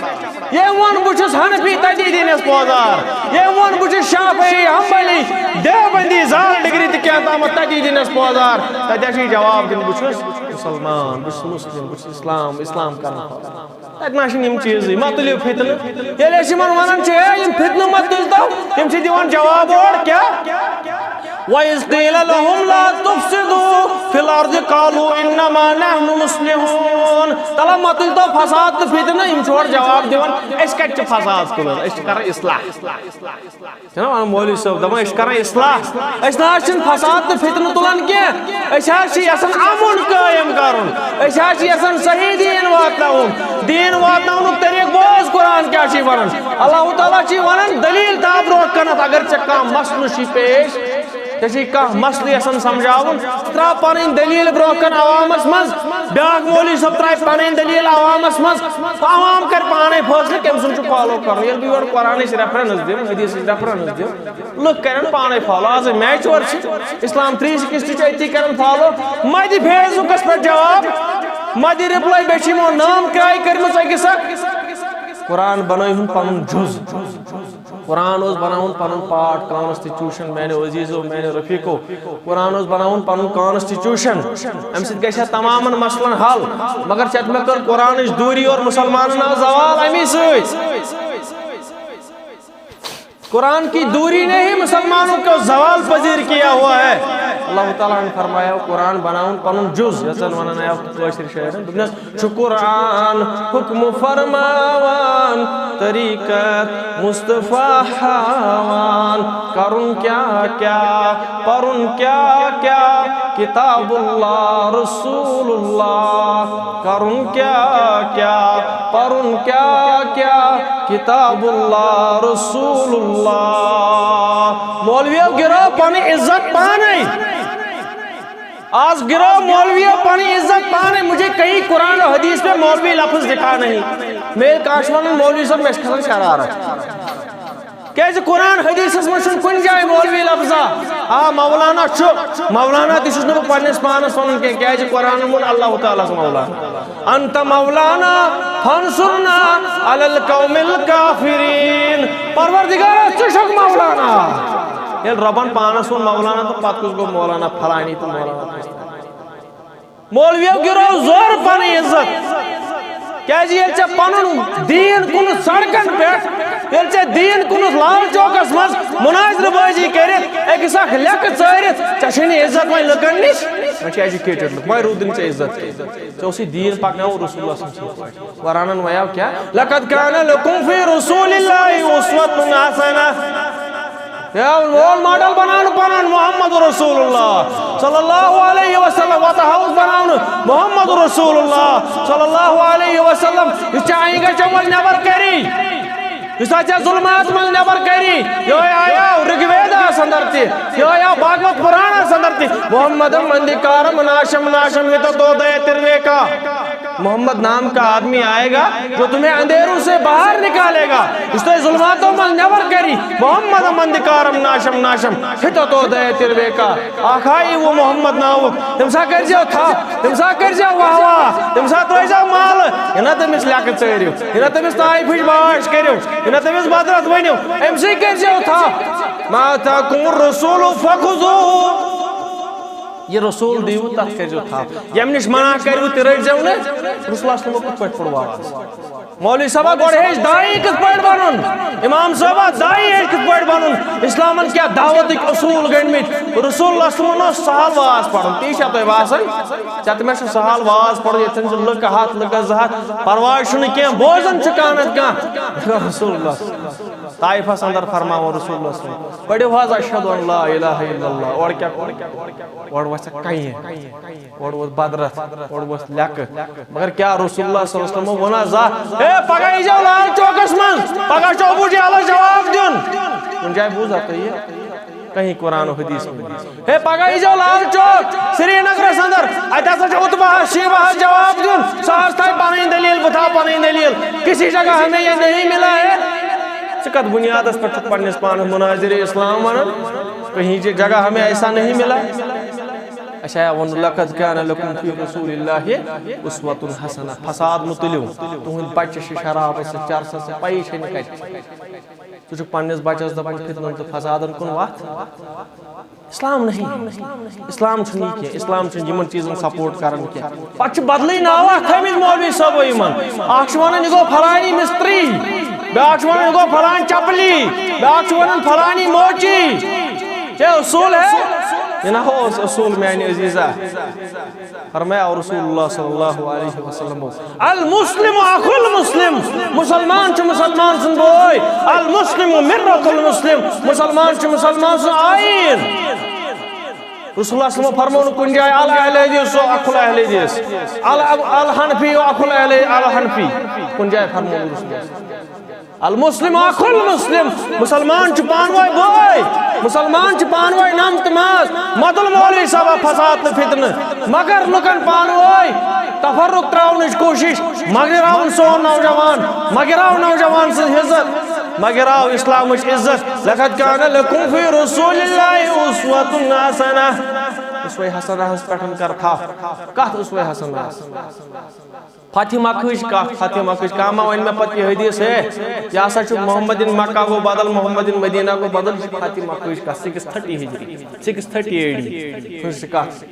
ییٚمۍ ووٚن بہٕ چھُس حنفی، تَتی دِنۍ اَسہِ پوزار۔ ییٚمۍ ووٚن بہٕ چھُس شافعی، حنبلی، دیوبندی، زال ڈگری تہٕ کینٛہہ تامَتھ، تَتی دِنۍ اَسہِ پوزار۔ تَتہِ ہا چھُ یہِ جواب دیُن، بہٕ چھُس مُسلمان، بہٕ چھُس مُسلِم، بہٕ چھُس اِسلام، اِسلام کران فالو۔ تَتہِ نہ چھِنہٕ یِم چیٖزٕے، مہ تُلِو فتنہٕ۔ ییٚلہِ أسۍ یِمَن وَنان چھِ، "ہے، یِم فتنہٕ مہ تُلۍ تو"، تِم چھِ دِوان جواب اورٕ کیٛاہ؟ وَإِذْ قِيلَ لَهُمْ لَا تُفْسِدُوا فِي الْأَرْضِ قَالُوا إِنَّمَا نَحْنُ مُصْلِحُونَ۔ تَلہٕ مہ تُلۍ تو فساد تہٕ فتنہٕ، یِم چھِ اورٕ جواب دِوان، "أسۍ کَتہِ چھِ فساد تُلان، أسۍ چھِ کران اصلاح۔" چھِنہ وَنان مولوی صٲب، دَپان، "أسۍ چھِ کران اصلاح، أسۍ نہ حظ چھِنہٕ فساد تہٕ فتنہٕ تُلان کینٛہہ، أسۍ حظ چھِ یَژھان اَمُن قٲیِم کَرُن، أسۍ حظ چھِ یَژھان صحیح دیٖن واتناوُن، دیٖن واتناونُک طریٖقہٕ بوز، قرآن کیٛاہ چھِ وَنان۔" اللہ تعالیٰ چھِ وَنان، دٔلیٖل تھاو برونٛہہ کَنَتھ، اگر ژےٚ کانٛہہ مسلہٕ چھُے پیش، ژےٚ چھُے کانٛہہ مسلہٕ یَژھان سَمجھاوُن، ژٕ ترٛاو پَنٕنۍ دٔلیٖل برونٛہہ کَنہِ عوامَس منٛز، بیٛاکھ مولوی صٲب ترٛاوِ پَنٕنۍ دٔلیٖل عوامَس منٛز، تہٕ عوام کَرِ پانَے فٲصلہٕ کٔمۍ سُنٛد چھُ فالو کَرُن۔ ییٚلہِ بہٕ یورٕ قرآنٕچ ریفرنس دِمہٕ، حدیٖثٕچ ریفرنس دِمہٕ، لُکھ کَرن پانَے فالو۔ آز میچور چھِ، اسلام تھری سِکِسٹی چھِ أتی کَران فالو۔ مہ دِ فیسبُکَس پٮ۪ٹھ جواب، مہ دِ رِپلاے، بیٚیہِ چھِ یِمو نام کرٛاے کٔرمٕژ أکِس اکھ۔ قرآن بنٲوِہُن پنُن جُز۔ قرآن اوس بناوُن پنُن پارٹ، کانسٹیچوشن، میانیو عزیزو، میانیو رفیقو۔ قرآن اوس بناوُن پنُن کانسٹیچوشن۔ امہِ سۭتۍ گژھِ ہا تمامن مسلن حل۔ مگر ژےٚ تہٕ مےٚ کٔر قرآنٕچ دوٗری اور مسلمانن آو زوال امی سۭتۍ۔ قرآن کی دوری نے ہی مسلمانوں کو زوال پذیر کیا ہوا ہے۔ اللہ تعالیٰ نے فرمایا، قرآن بناوُن پنُن جُز، یَتھ زَن وَنان آیو کٲشِر شٲعرَن، دوٚپنَس، چھُ قرآن حُکمہٕ فرماوان، طریٖقت مصطفیٰ ہاوان، کَرُن کیٛاہ کیٛاہ، پَرُن کیٛاہ کیٛاہ، کتاب اللہ رسول اللہ، کرُن کیٛاہ کیٛاہ، پرُن کیٛاہ کیٛاہ، کتاب اللہ رسول اللہ۔ مولویو گرو پنٕنۍ عزت پانے۔ آز گرو مولویو پنٕنۍ عزت پانے۔ مجھے کہیں قرآن و حدیث میں مولوی لفظ دکھا نہیں۔ مےٚ ییٚلہِ کانٛہہ چھُ ونان مولوی صٲب، مےٚ چھِ کھسان شرارت۔ کیازِ قرآن حدیثس منٛز چھُنہٕ کُنہِ جایہِ مولوی لفظا۔ آ، مولانا چھُ، مولانا تہِ چھُس نہٕ بہٕ پننِس پانس ونان کینٛہہ، کیازِ قرآنن ووٚن اللہ تعالیٰ ہس مولانا۔ انت مولانا فانصرنا علی القوم الکافرین۔ پروردگارا، ژٕ چھُکھ مولانا۔ ییٚلہِ رۄبن پانس ووٚن مولانا، تہٕ پتہٕ کُس گوٚو مولانا؟ فلانی تہٕ مولانا۔ مولویو گرو زور پنٕنۍ عزت۔ کیازِ ییٚلہِ ژےٚ پنُن دیٖن کُنُتھ سڑکن پٮ۪ٹھ، ییٚلہِ ژےٚ دیٖن کُنُتھ لال چوکس منٛز مناظرٕ بٲزی کٔرِتھ أکِس اکھ لیٚکہٕ ژٲرِتھ، ژےٚ چھے نہٕ عزت وۄنۍ لُکن نِش، وۄنۍ چھِ ایجوکیٹڈ لُکھ، وۄنۍ روٗدٕے نہٕ ژےٚ عزت کینٛہہ۔ ژےٚ اوسُے دیٖن پکناوُن رسول اللہ صلی اللہ علیہ وسلم۔ قرآنن وَنیو کیٛاہ؟ لقد کان لکم فی رسول اللہ اسوۃ حسنہ۔ یا رول ماڈل بناونہٕ پنُن محمد رسول اللہ صلی اللہ علیہ وسلم، وتہٕ ہاوُس بناونہٕ محمد رسول اللہ صلی اللہ علیہ یُس ژےٚ آئیں گژھِ مَنٛز نٮ۪بر کری، یُس ژےٚ ظلمات مَنٛز نٮ۪بر کری، یہِ آیو رِگ ویدس اندر تہِ، یہِ آیو بھاگوت پُرانس اندر تہِ۔ محمدم اندھکارم ناشم ناشم ہتو دودے ترویکا۔ محمد نام کا آدمی آئے گا جو تمہیں اندھیروں سے باہر نکالے گا، یُس تۄہہِ ظلماتو مَنٛز نٮ۪بر کری۔ محمدم اندھکارم ناشم ناشم ہتو دودے ترویکا۔ اکھ ہا یی وۄنۍ محمد ناوُک، تٔمِس ہا کٔرۍزیو تھپھ، تٔمِس ہا کٔرۍزیو واہ واہ، تٔمِس ہا ترٛٲیزیو مالہٕ، یہِ نہ تٔمِس لیٚکہٕ ژٲرِو، یہِ نہ تٔمِس طائفٕچ باش کٔرِو، یہِ نہ تٔمِس بدرت ؤنِو، أمۍ سٕے کٔرۍزیو تھپھ۔ ما آتاکم الرسول فخذوہ۔ یہِ رسول دیٖوٕ، تَتھ کٔرۍزیو تھپھ۔ ییٚمہِ نِش منع کٔرِو، تہِ رٔٹۍزیو نہٕ۔ رسول اللہ صلی اللہ علیہ وسلم کِتھ پٲٹھۍ پوٚر واپس؟ مولوی صٲبہ، گۄڈٕ ہیٚچھ داعی کِتھ پٲٹھۍ بَنُن؟ اِمام صٲبہ، داعی ہیٚچھ کِتھ پٲٹھۍ بَنُن؟ اِسلامَن کیٛاہ دعوتٕکۍ اصوٗل گٔنٛڈمٕتۍ؟ رسول اللہ صلی اللہ علیہ وسلمَن اوس سہل واز پَرُن، تی چھا تۄہہِ باسان؟ ژےٚ تہِ مےٚ چھُ سہل واز پَرُن، ییٚتٮ۪ن چھِ لُکہٕ ہَتھ، لُکہٕ زٕ ہَتھ، پَرواے چھُنہٕ کینٛہہ، بوزان چھُ کانٛہہ نَتہٕ کانٛہہ۔ رسول اللہ، طائفَس اندر فرماوان رسول اللہ صلی اللہ علیہ وسلم، پٔرِو حظ اشہد ان لا الہ الا اللہ، اورٕ کیٛاہ کوٚر؟ اورٕ وَژھِ کَنہِ۔ اورٕ ووت بدرت، اورٕ ووت لیٚکہٕ۔ مگر کیٛاہ رسول اللہ صلی اللہ علیہ وسلم ووٚن زانٛہہ، "ہے، پگاہ ییٖزیو لال چوکس منٛز، پگاہ چھُ ابو جہلس جواب دیُن"؟ کُنہِ جایہِ بوٗزا تۄہہِ یہِ؟ کہیں قرآن و حدیث میں۔ "ہے، پگاہ ییٖزیو لال چوک سرینگرس اندر، اتہِ ہسا چھُ عتبہس شیبہس جواب دیُن، سُہ حظ تھایہِ پنٕنۍ دلیل، بہٕ تھاوٕ پنٕنۍ دلیل، کسی جگہ ہمیں یہ نہیں ملا ہے۔" ژٕ کتھ بنیادس پٮ۪ٹھ چھُکھ پننِس پانس مناظر اسلام ونان؟ کہیں جگہ ہمیں ایسا نہیں ملا۔ اچھا، ووٚن، "لقد کان لکم فی رسول اللہ اسوۃ حسنہ۔" فساد مہٕ تُلِو، تُہنٛدۍ بچہِ چھِ شرابس سۭتۍ، چرسس سۭتۍ، پَیی چھے نہٕ کتہِ۔ ژٕ چھُکھ پننِس بچس دپان فتنن تہٕ فسادن کُن وتھ۔ اسلام نہیں، اسلام چھُنہٕ یہِ کینٛہہ، اسلام چھُنہٕ یِمن چیٖزن سپورٹ کران کینٛہہ۔ پتہٕ چھِ بدلٕے ناوا تھٲومٕتۍ مولوی صٲبو یِمن۔ اکھ چھُ ونان، "یہِ گوٚو فلانی مستری"، بیاکھ چھُ ونان، "یہِ گوٚو فلان چپلی"، بیاکھ چھُ ونان، "فلانی موچی"۔ یہ اصول ہے؟ یہ نہ ہو اصول، میانہِ عزیزہ۔ فرمایا رسول اللہ صلی اللہ علیہ وسلم، "المسلم اخو المسلم"، مسلمان چھُ مسلمان سُنٛد بوے، "المسلم مرۃ المسلم"، مسلمان چھُ مسلمان سُنٛد آیٖن۔ رسول اللہ صلی اللہ علیہ وسلم فرموو نہٕ کُنہِ جایہِ، "الاہل حدیث و اخو الاہل حدیث، ال-، الحنفی و اخو الاہل-، الحنفی"، کُنہِ جایہِ فرموو نہٕ رسول اللہ۔ المسلم اخو المسلم، مسلمان چھُ پانہٕ وٲنۍ بٲے، مسلمان چھِ پانہٕ وٲنۍ نم تہٕ ماز۔ مہ تُل مولوی صٲبہ فساد تہٕ فتنہٕ، مگر لُکن پانہٕ وٲنۍ تفرق تراونٕچ کوٗشش۔ مہ گراوُن سون نوجوان، مہ گراو نوجوان سٕنٛز عزت، مہ گراو اسلامٕچ عزت۔ لقد کان لکم فی رسول اللہ اسوۃ حسنہ۔ اسوہ حسنہ ہس پٮ۪ٹھ کر تھپھ۔ کتھ اسوہ حسنہ ہس؟ فتح مکہٕچ کتھ، فتح مکہٕچ کانٛہہ ما ونہِ مےٚ پتہٕ یہِ حدیث، ہے، یہِ ہسا چھُ محمد ان مکہ گوٚو بدل، محمد ان مدینہ گوٚو بدل، یہِ چھِ فتح مکہٕچ کتھ، سِکِس تھٔٹی ہجری، سِکِس تھٔٹی اے ڈی ہٕنٛز چھِ کتھ۔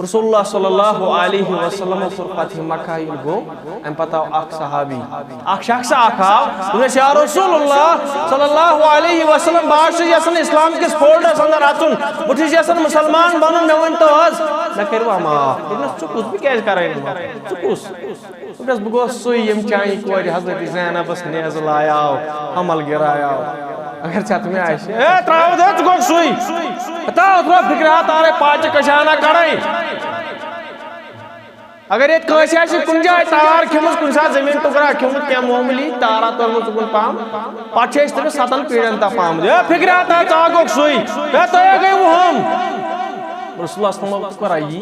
رسول اللہ صلی اللہ علیہ وسلم کوٚر فتح مکہ ییٚلہِ گوٚو، امہِ پتہٕ آو اکھ صحابی، اکھ شخص اکھ آو، دوٚپنس، "یا رسول اللہ صلی اللہ علیہ وسلم، بہٕ حظ چھُس یژھان اسلام کِس فولڈس اندر اژُن، بہٕ چھُس یژھان مسلمان بنُن، مےٚ ؤنۍ تو حظ، مےٚ کٔرِو معاف۔" دوٚپنس، "ژٕ کُس؟ بہٕ کیازِ کرے نہٕ معاف؟ ژٕ کُس؟" دوٚپنس، "بہٕ گوس سُے، ییٚمۍ چانہِ کورِ حضرت زینبس نیزٕ لایاو، حمل گِرایاو۔ اگر ژےٚ تہِ مےٚ آسہِ۔" ہے، ترٛاو دے، ژٕ گوٚکھ سُے۔ ہتا، اوترٕ فکرِ ہا تارے پاچہِ کشانہ کڑے۔ اگر ییٚتہِ کٲنٛسہِ آسہِ کُنہِ جایہِ تار کھیوٚمُت، کُنہِ ساتہٕ زٔمیٖن ٹُکرا کھیوٚمُت، کینٛہہ معموٗلی تارا توٚرمُت ژُکُن پہم، پتہٕ چھِ أسۍ تٔمِس ستن پیٖرن تام پہمُت۔ ہے، فکرِ ہا تار، ژٕ ہا گوٚکھ سُے۔ ہے، تۄہہِ ہا گٔیوٕ ہُم۔ رسول اللہ صلی اللہ علیہ وسلم کوٚر یی۔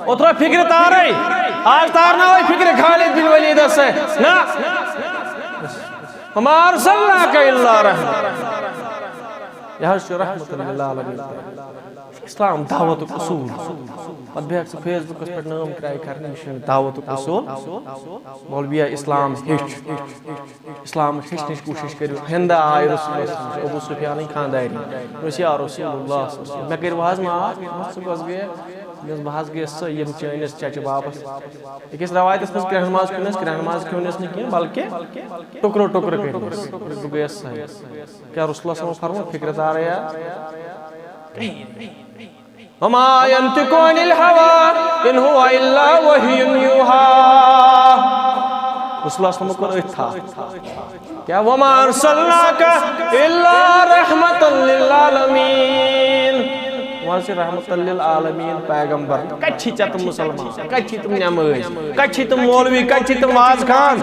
اوترٕ فکرِ تارے، آز تارناوے فکرِ خالد بن ولید سے۔ نہ۔ وما ارسلناک الا رحمة۔ یہ حظ چھُ رحمة للعالمین۔ اسلام دعوتُک اصوٗل۔ پتہٕ بیٚہکھ ژٕ فیس بُکس پٮ۪ٹھ نٲم کرٛاے کرنہِ، یہِ چھُنہٕ دعوتُک اصوٗل۔ مولویا، اسلام ہیٚچھ۔ اسلام ہیٚچھنٕچ کوٗشِش کٔرِو۔ ہِنٛدٕ آے رسول اللہ صلی اللہ علیہ وسلم، ابو سفیانٕنۍ خانٛدارِنۍ۔ دوٚپنَس، یا رسول اللہ صلی اللہ علیہ وسلم، مےٚ کٔرِو حظ معاف۔ دوٚپمَس، ژٕ کۄس گٔیَکھ؟ دوٚپنَس، بہٕ حظ گٔیَس سۄ، ییٚمۍ چٲنِس چچہِ بابَس۔ أکِس رٮ۪وایتَس منٛز کرٛٮ۪ہن ماز کھیوٚنَس، کرٛٮ۪ہن ماز کھیوٚنَس نہٕ کینٛہہ، بلکہِ ٹُکرٕ ٹُکرٕ کٔرنَس۔ بہٕ گٔیَس سۄے۔ کیٛاہ رسول اللہ صلی اللہ علیہ وسلم فرموو فِکرِ دارے یا؟ وما ينطق عن الهوى إن هو إلا وحي يوحى۔ رسول اللہ صلی اللہ علیہ وسلم کوٚر أتھۍ تھپھ۔ کیٛاہ؟ وما أرسلناك إلا رحمة للعالمين۔ وہاں سے رحمت للعالمین پیغمبر، کتہِ چھی ژےٚ تِم مسلمان؟ کتہِ چھی تِم نمٲز؟ کتہِ چھی تِم مولوی؟ کتہِ چھی تِم واز خان؟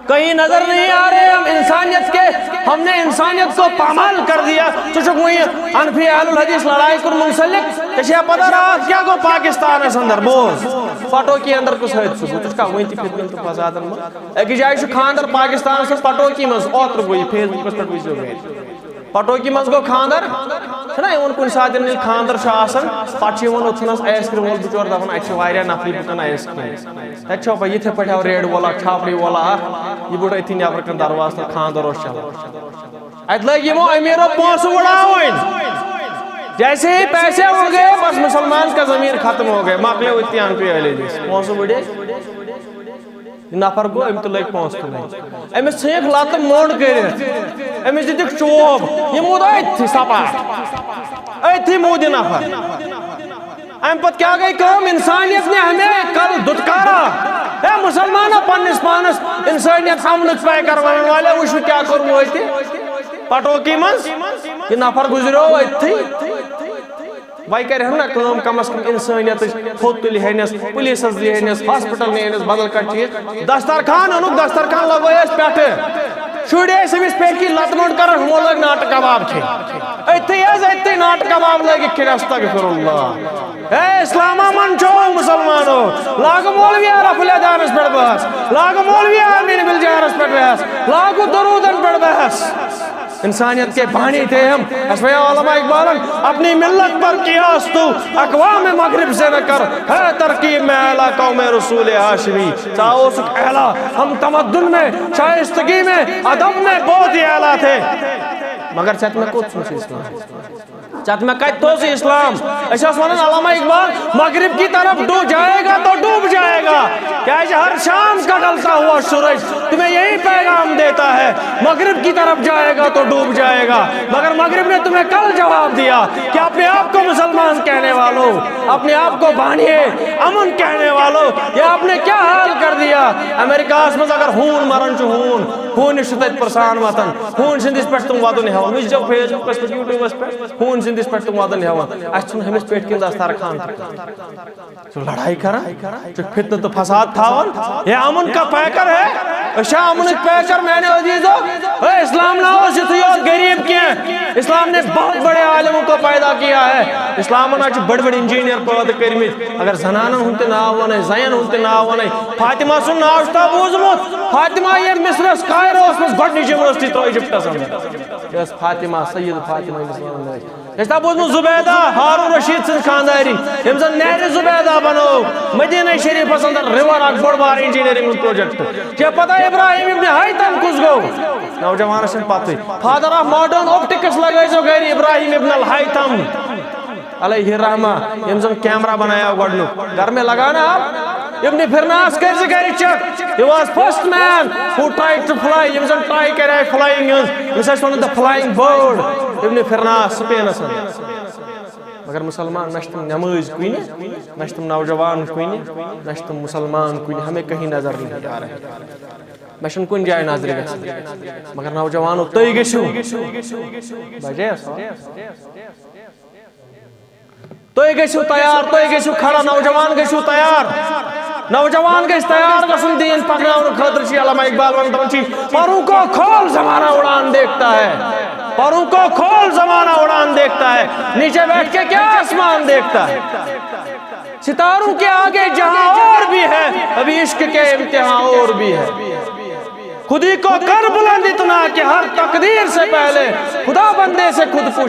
کہیں نظر نہیں آ رہے ہم انسانیت کے، ہم نے انسانیت کو پامال کر دیا۔ ژٕ چھُکھ وۄنۍ حنفی اہل الحدیث لڑائی کُن منسلک، ژےٚ چھےٚ پتہ راتھ کیٛاہ گوٚو پاکستانس اندر؟ بوز، پٹوکی اندر کُس حٲدثہٕ گوٚو؟ ژٕ چھُکھا وۄنۍ تہِ فتنن تہٕ فسادن منٛز؟ أکِس جایہِ چھُ خانٛدر پاکستانس منٛز، پٹوکی منٛز، اوترٕ گوٚو یہِ، فیس بُکس پٮ۪ٹھ وٕچھزیو گرِ۔ پٹوکی منٛز گوٚو خانٛدر، چھُنہ یِوان کُنہِ ساتہٕ ییٚلہِ خانٛدر چھُ آسان، پتہٕ چھُ یِوان اوٚتھنس آیس کریم وول بچور، دپان، اتہِ چھِ واریاہ نفری، بہٕ کٕنہٕ آیس کریم۔ تتہِ چھُ پتہٕ یِتھے پٲٹھۍ آو ریڈ وولا، چھاپڑی وولا اکھ، یہِ بوٚڑ أتھی نٮ۪برٕ کنہِ دروازٕ تل، خانٛدر اوس چلان۔ اتہِ لٲگۍ یِمو امیٖرو پونٛسہٕ وُڑاوٕنۍ۔ جیسے ہی پیسے اڑ گئے، بس مسلمان کا ضمیر ختم ہو گئے، مۄکلیو أتھی انفی اہل حدیث۔ پونٛسہٕ وُڑے۔ یہِ نفر گوٚو، أمۍ تہِ لٲگۍ پونٛسہٕ تُلٕنۍ۔ أمِس ژھٕنِکھ لتہٕ موٚنٛڈ کٔرِتھ، أمِس دِتِکھ چوب، یہِ موٗد أتھی سپاٹ، أتھی موٗد یہِ نفر۔ اَمہِ پتہٕ کیٛاہ گٔے کٲم؟ انسانیت نے ہمیں کل دُتکارا۔ اے مسلمانو، پننِس پانس انسانیت امنُک پیکر ونن والے، وٕچھِو کیٛاہ کوٚر وٲتۍ پٹوکی منٛز۔ یہِ نفر گُزریو أتھی۔ وۄنۍ کرِ ہن نہ کٲم، کم از کم انسانیتٕچ تھوٚد تُلہِ ہنس، پُلیٖسس دِیہِ ہنس، ہاسپٹل نِیہِ ہنس، بدل کانٛہہ چیٖز۔ دسترخان اوٚنُکھ، دسترخان لگٲیس پٮ۪ٹھٕ۔ شُرۍ ٲسۍ أمِس پٮ۪ٹھۍ کِنۍ لتہٕ موٚنٛڈ کران، ہُمو لٲگۍ ناٹہٕ کباب کھیٚنۍ۔ أتھی حظ، أتھی ناٹہٕ کباب لٲگِتھ کھیٚنۍ، استغفر اللہ۔ اے اسلامہ من چھو مسلمانو، لاگہٕ مولوی عرف الیدانس پٮ۪ٹھ بحث، لاگہٕ مولوی آمین بلجارس پٮ۪ٹھ بحث، لاگہٕ درودن پٮ۪ٹھ بحث۔ انسانیت کے بانی تھے ہم۔ اسمع علامہ اقبالن، اپنی ملت پر قیاس تو اقوام مغرب سے نہ کر، ہے ترکیب میں اعلیٰ قوم رسول ہاشمی۔ ژٕ اوسُکھ اعلیٰ، ہم تمدن میں، شائستگی میں، ادب میں بہت ہی اعلیٰ تھے۔ مگر ژےٚ تہٕ مےٚ کوٚت سوٗنٛچ اسلام؟ ژےٚ تہٕ مےٚ کتہِ توٚز اسلام؟ أسۍ ٲسۍ ونان علامہ اقبال، مغرب کی طرف ڈو جائے گا تو ڈوب جائے گا، کیازِ ہر شام کا ڈھلتا ہوا سورج تمہیں یہی پیغام دیتا ہے، مغرب کی طرف جائے گا تو ڈوب جائے گا۔ مگر مغرب نے تمہیں کل جواب دیا کہ اپنے آپ کو مسلمان کہنے والوں، اپنے آپ کو بانیے امن کہنے والوں، یہ آپ نے کیا حال کر دیا؟ امریکہ ہس منٛز اگر ہوٗن مران چھُ، ہوٗن، ہوٗنِس چھُ تتہِ پرسان وتان، ہوٗنۍ سٕنٛدِس پٮ۪ٹھ تِم ودُن ہٮ۪وان۔ وٕچھزیو فیس بُکس پٮ۪ٹھ، یوٗٹیوٗبس پٮ۪ٹھ، ہوٗنۍ سٕنٛدِس پٮ۪ٹھ تِم ودُن ہٮ۪وان۔ اسہِ چھُنہٕ ہُمِس پٮ۪ٹھۍ کِنۍ دستار خان۔ ژٕ لڑائی کران، ژٕ فتنہٕ تہٕ فساد تھاوان۔ یہ امن کا پیکر ہے، أسۍ چھا امنٕکۍ پیکر میانیو عزیزو؟ اے، اسلام نہ اوس یُتھُے یوت غریب کینٛہہ، اسلام نے بہت بڑے عالموں کو پیدا کیا ہے۔ اسلامن حظ چھِ بٔڑۍ بٔڑۍ انجینئر پٲدٕ کٔرمٕتۍ۔ اگر زنانن ہُنٛد تہِ ناو ونے، زنٮ۪ن ہُنٛد تہِ ناو ونے، فاطمہ سُنٛد ناو چھُ تۄہہِ بوٗزمُت؟ فاطمہ ییٚمۍ مصرس قاہرہ اوس منٛز گۄڈٕنِچ یونیورسٹی ترٲو ایجپٹس اندر۔ یہِ ٲس فاطمہ، سید فاطمہ ییٚمِس ونان ٲسۍ۔ ژےٚ چھا بوٗزمُت زبیدہ، ہارون رشید سٕنٛز خانٛدارِنۍ، ییٚمۍ زن نہر زبیدہ بنوو مدینہ شریفس اندر ریور اکھ بوٚڑ بار انجینئرنگ ہُنٛد پروجیکٹ؟ ژےٚ پتہ ابراہیم ابن حیثم کُس گوٚو؟ نوجوانس چھنہٕ پتہٕے۔ Father of modern optics لگٲیزیو گرِ ابراہیم ابن الحیثم علیہ الرحمہ، ییٚمۍ زن کیمرہ بنایو گۄڈنیُک۔ گھر میں لگانا آپ۔ ابن فرناس کٔرۍ زِ گرِ check۔ He was first man who tried to fly۔ ییٚمۍ زن try کرے flying ہٕنٛز، ییٚمِس ٲسۍ ونان the flying bird۔ ابن فرناس، سپینس منٛز۔ مگر مسلمان، نہ چھِ تِم نمٲز کُنہِ، نہ چھِ تِم نوجوان کُنہِ، نہ چھِ تِم مسلمان کُنہِ، ہمیں کہیں نظر نہیں آ رہے۔ مےٚ چھُنہٕ کُنہِ جایہِ نظرِ گژھان۔ مگر نوجوانو، تُہۍ گٔژھِو۔ بجے سا؟ تُہۍ گٔژھِو تیار، تُہۍ گٔژھِو کھڑا، نوجوان گٔژھِو تیار۔ نوجوان گژھِ تیار گژھُن دین پکناونہٕ خٲطرٕ۔ چھِ علامہ اقبال ونان، دپان چھِ، "پروں کو کھول زمانہ اڑان دیکھتا ہے، پروں کو کھول زمانہ اڑان دیکھتا ہے، نیچے بیٹھ کے کیا آسمان دیکھتا ہے۔" ستاروں کے آگے جہاں اور بھی ہے، ابھی عشق کے امتحان اور بھی ہے۔ خودی کو کر بلند اتنا کہ ہر تقدیر سے پہلے خدا بندے سے خود پوچھے۔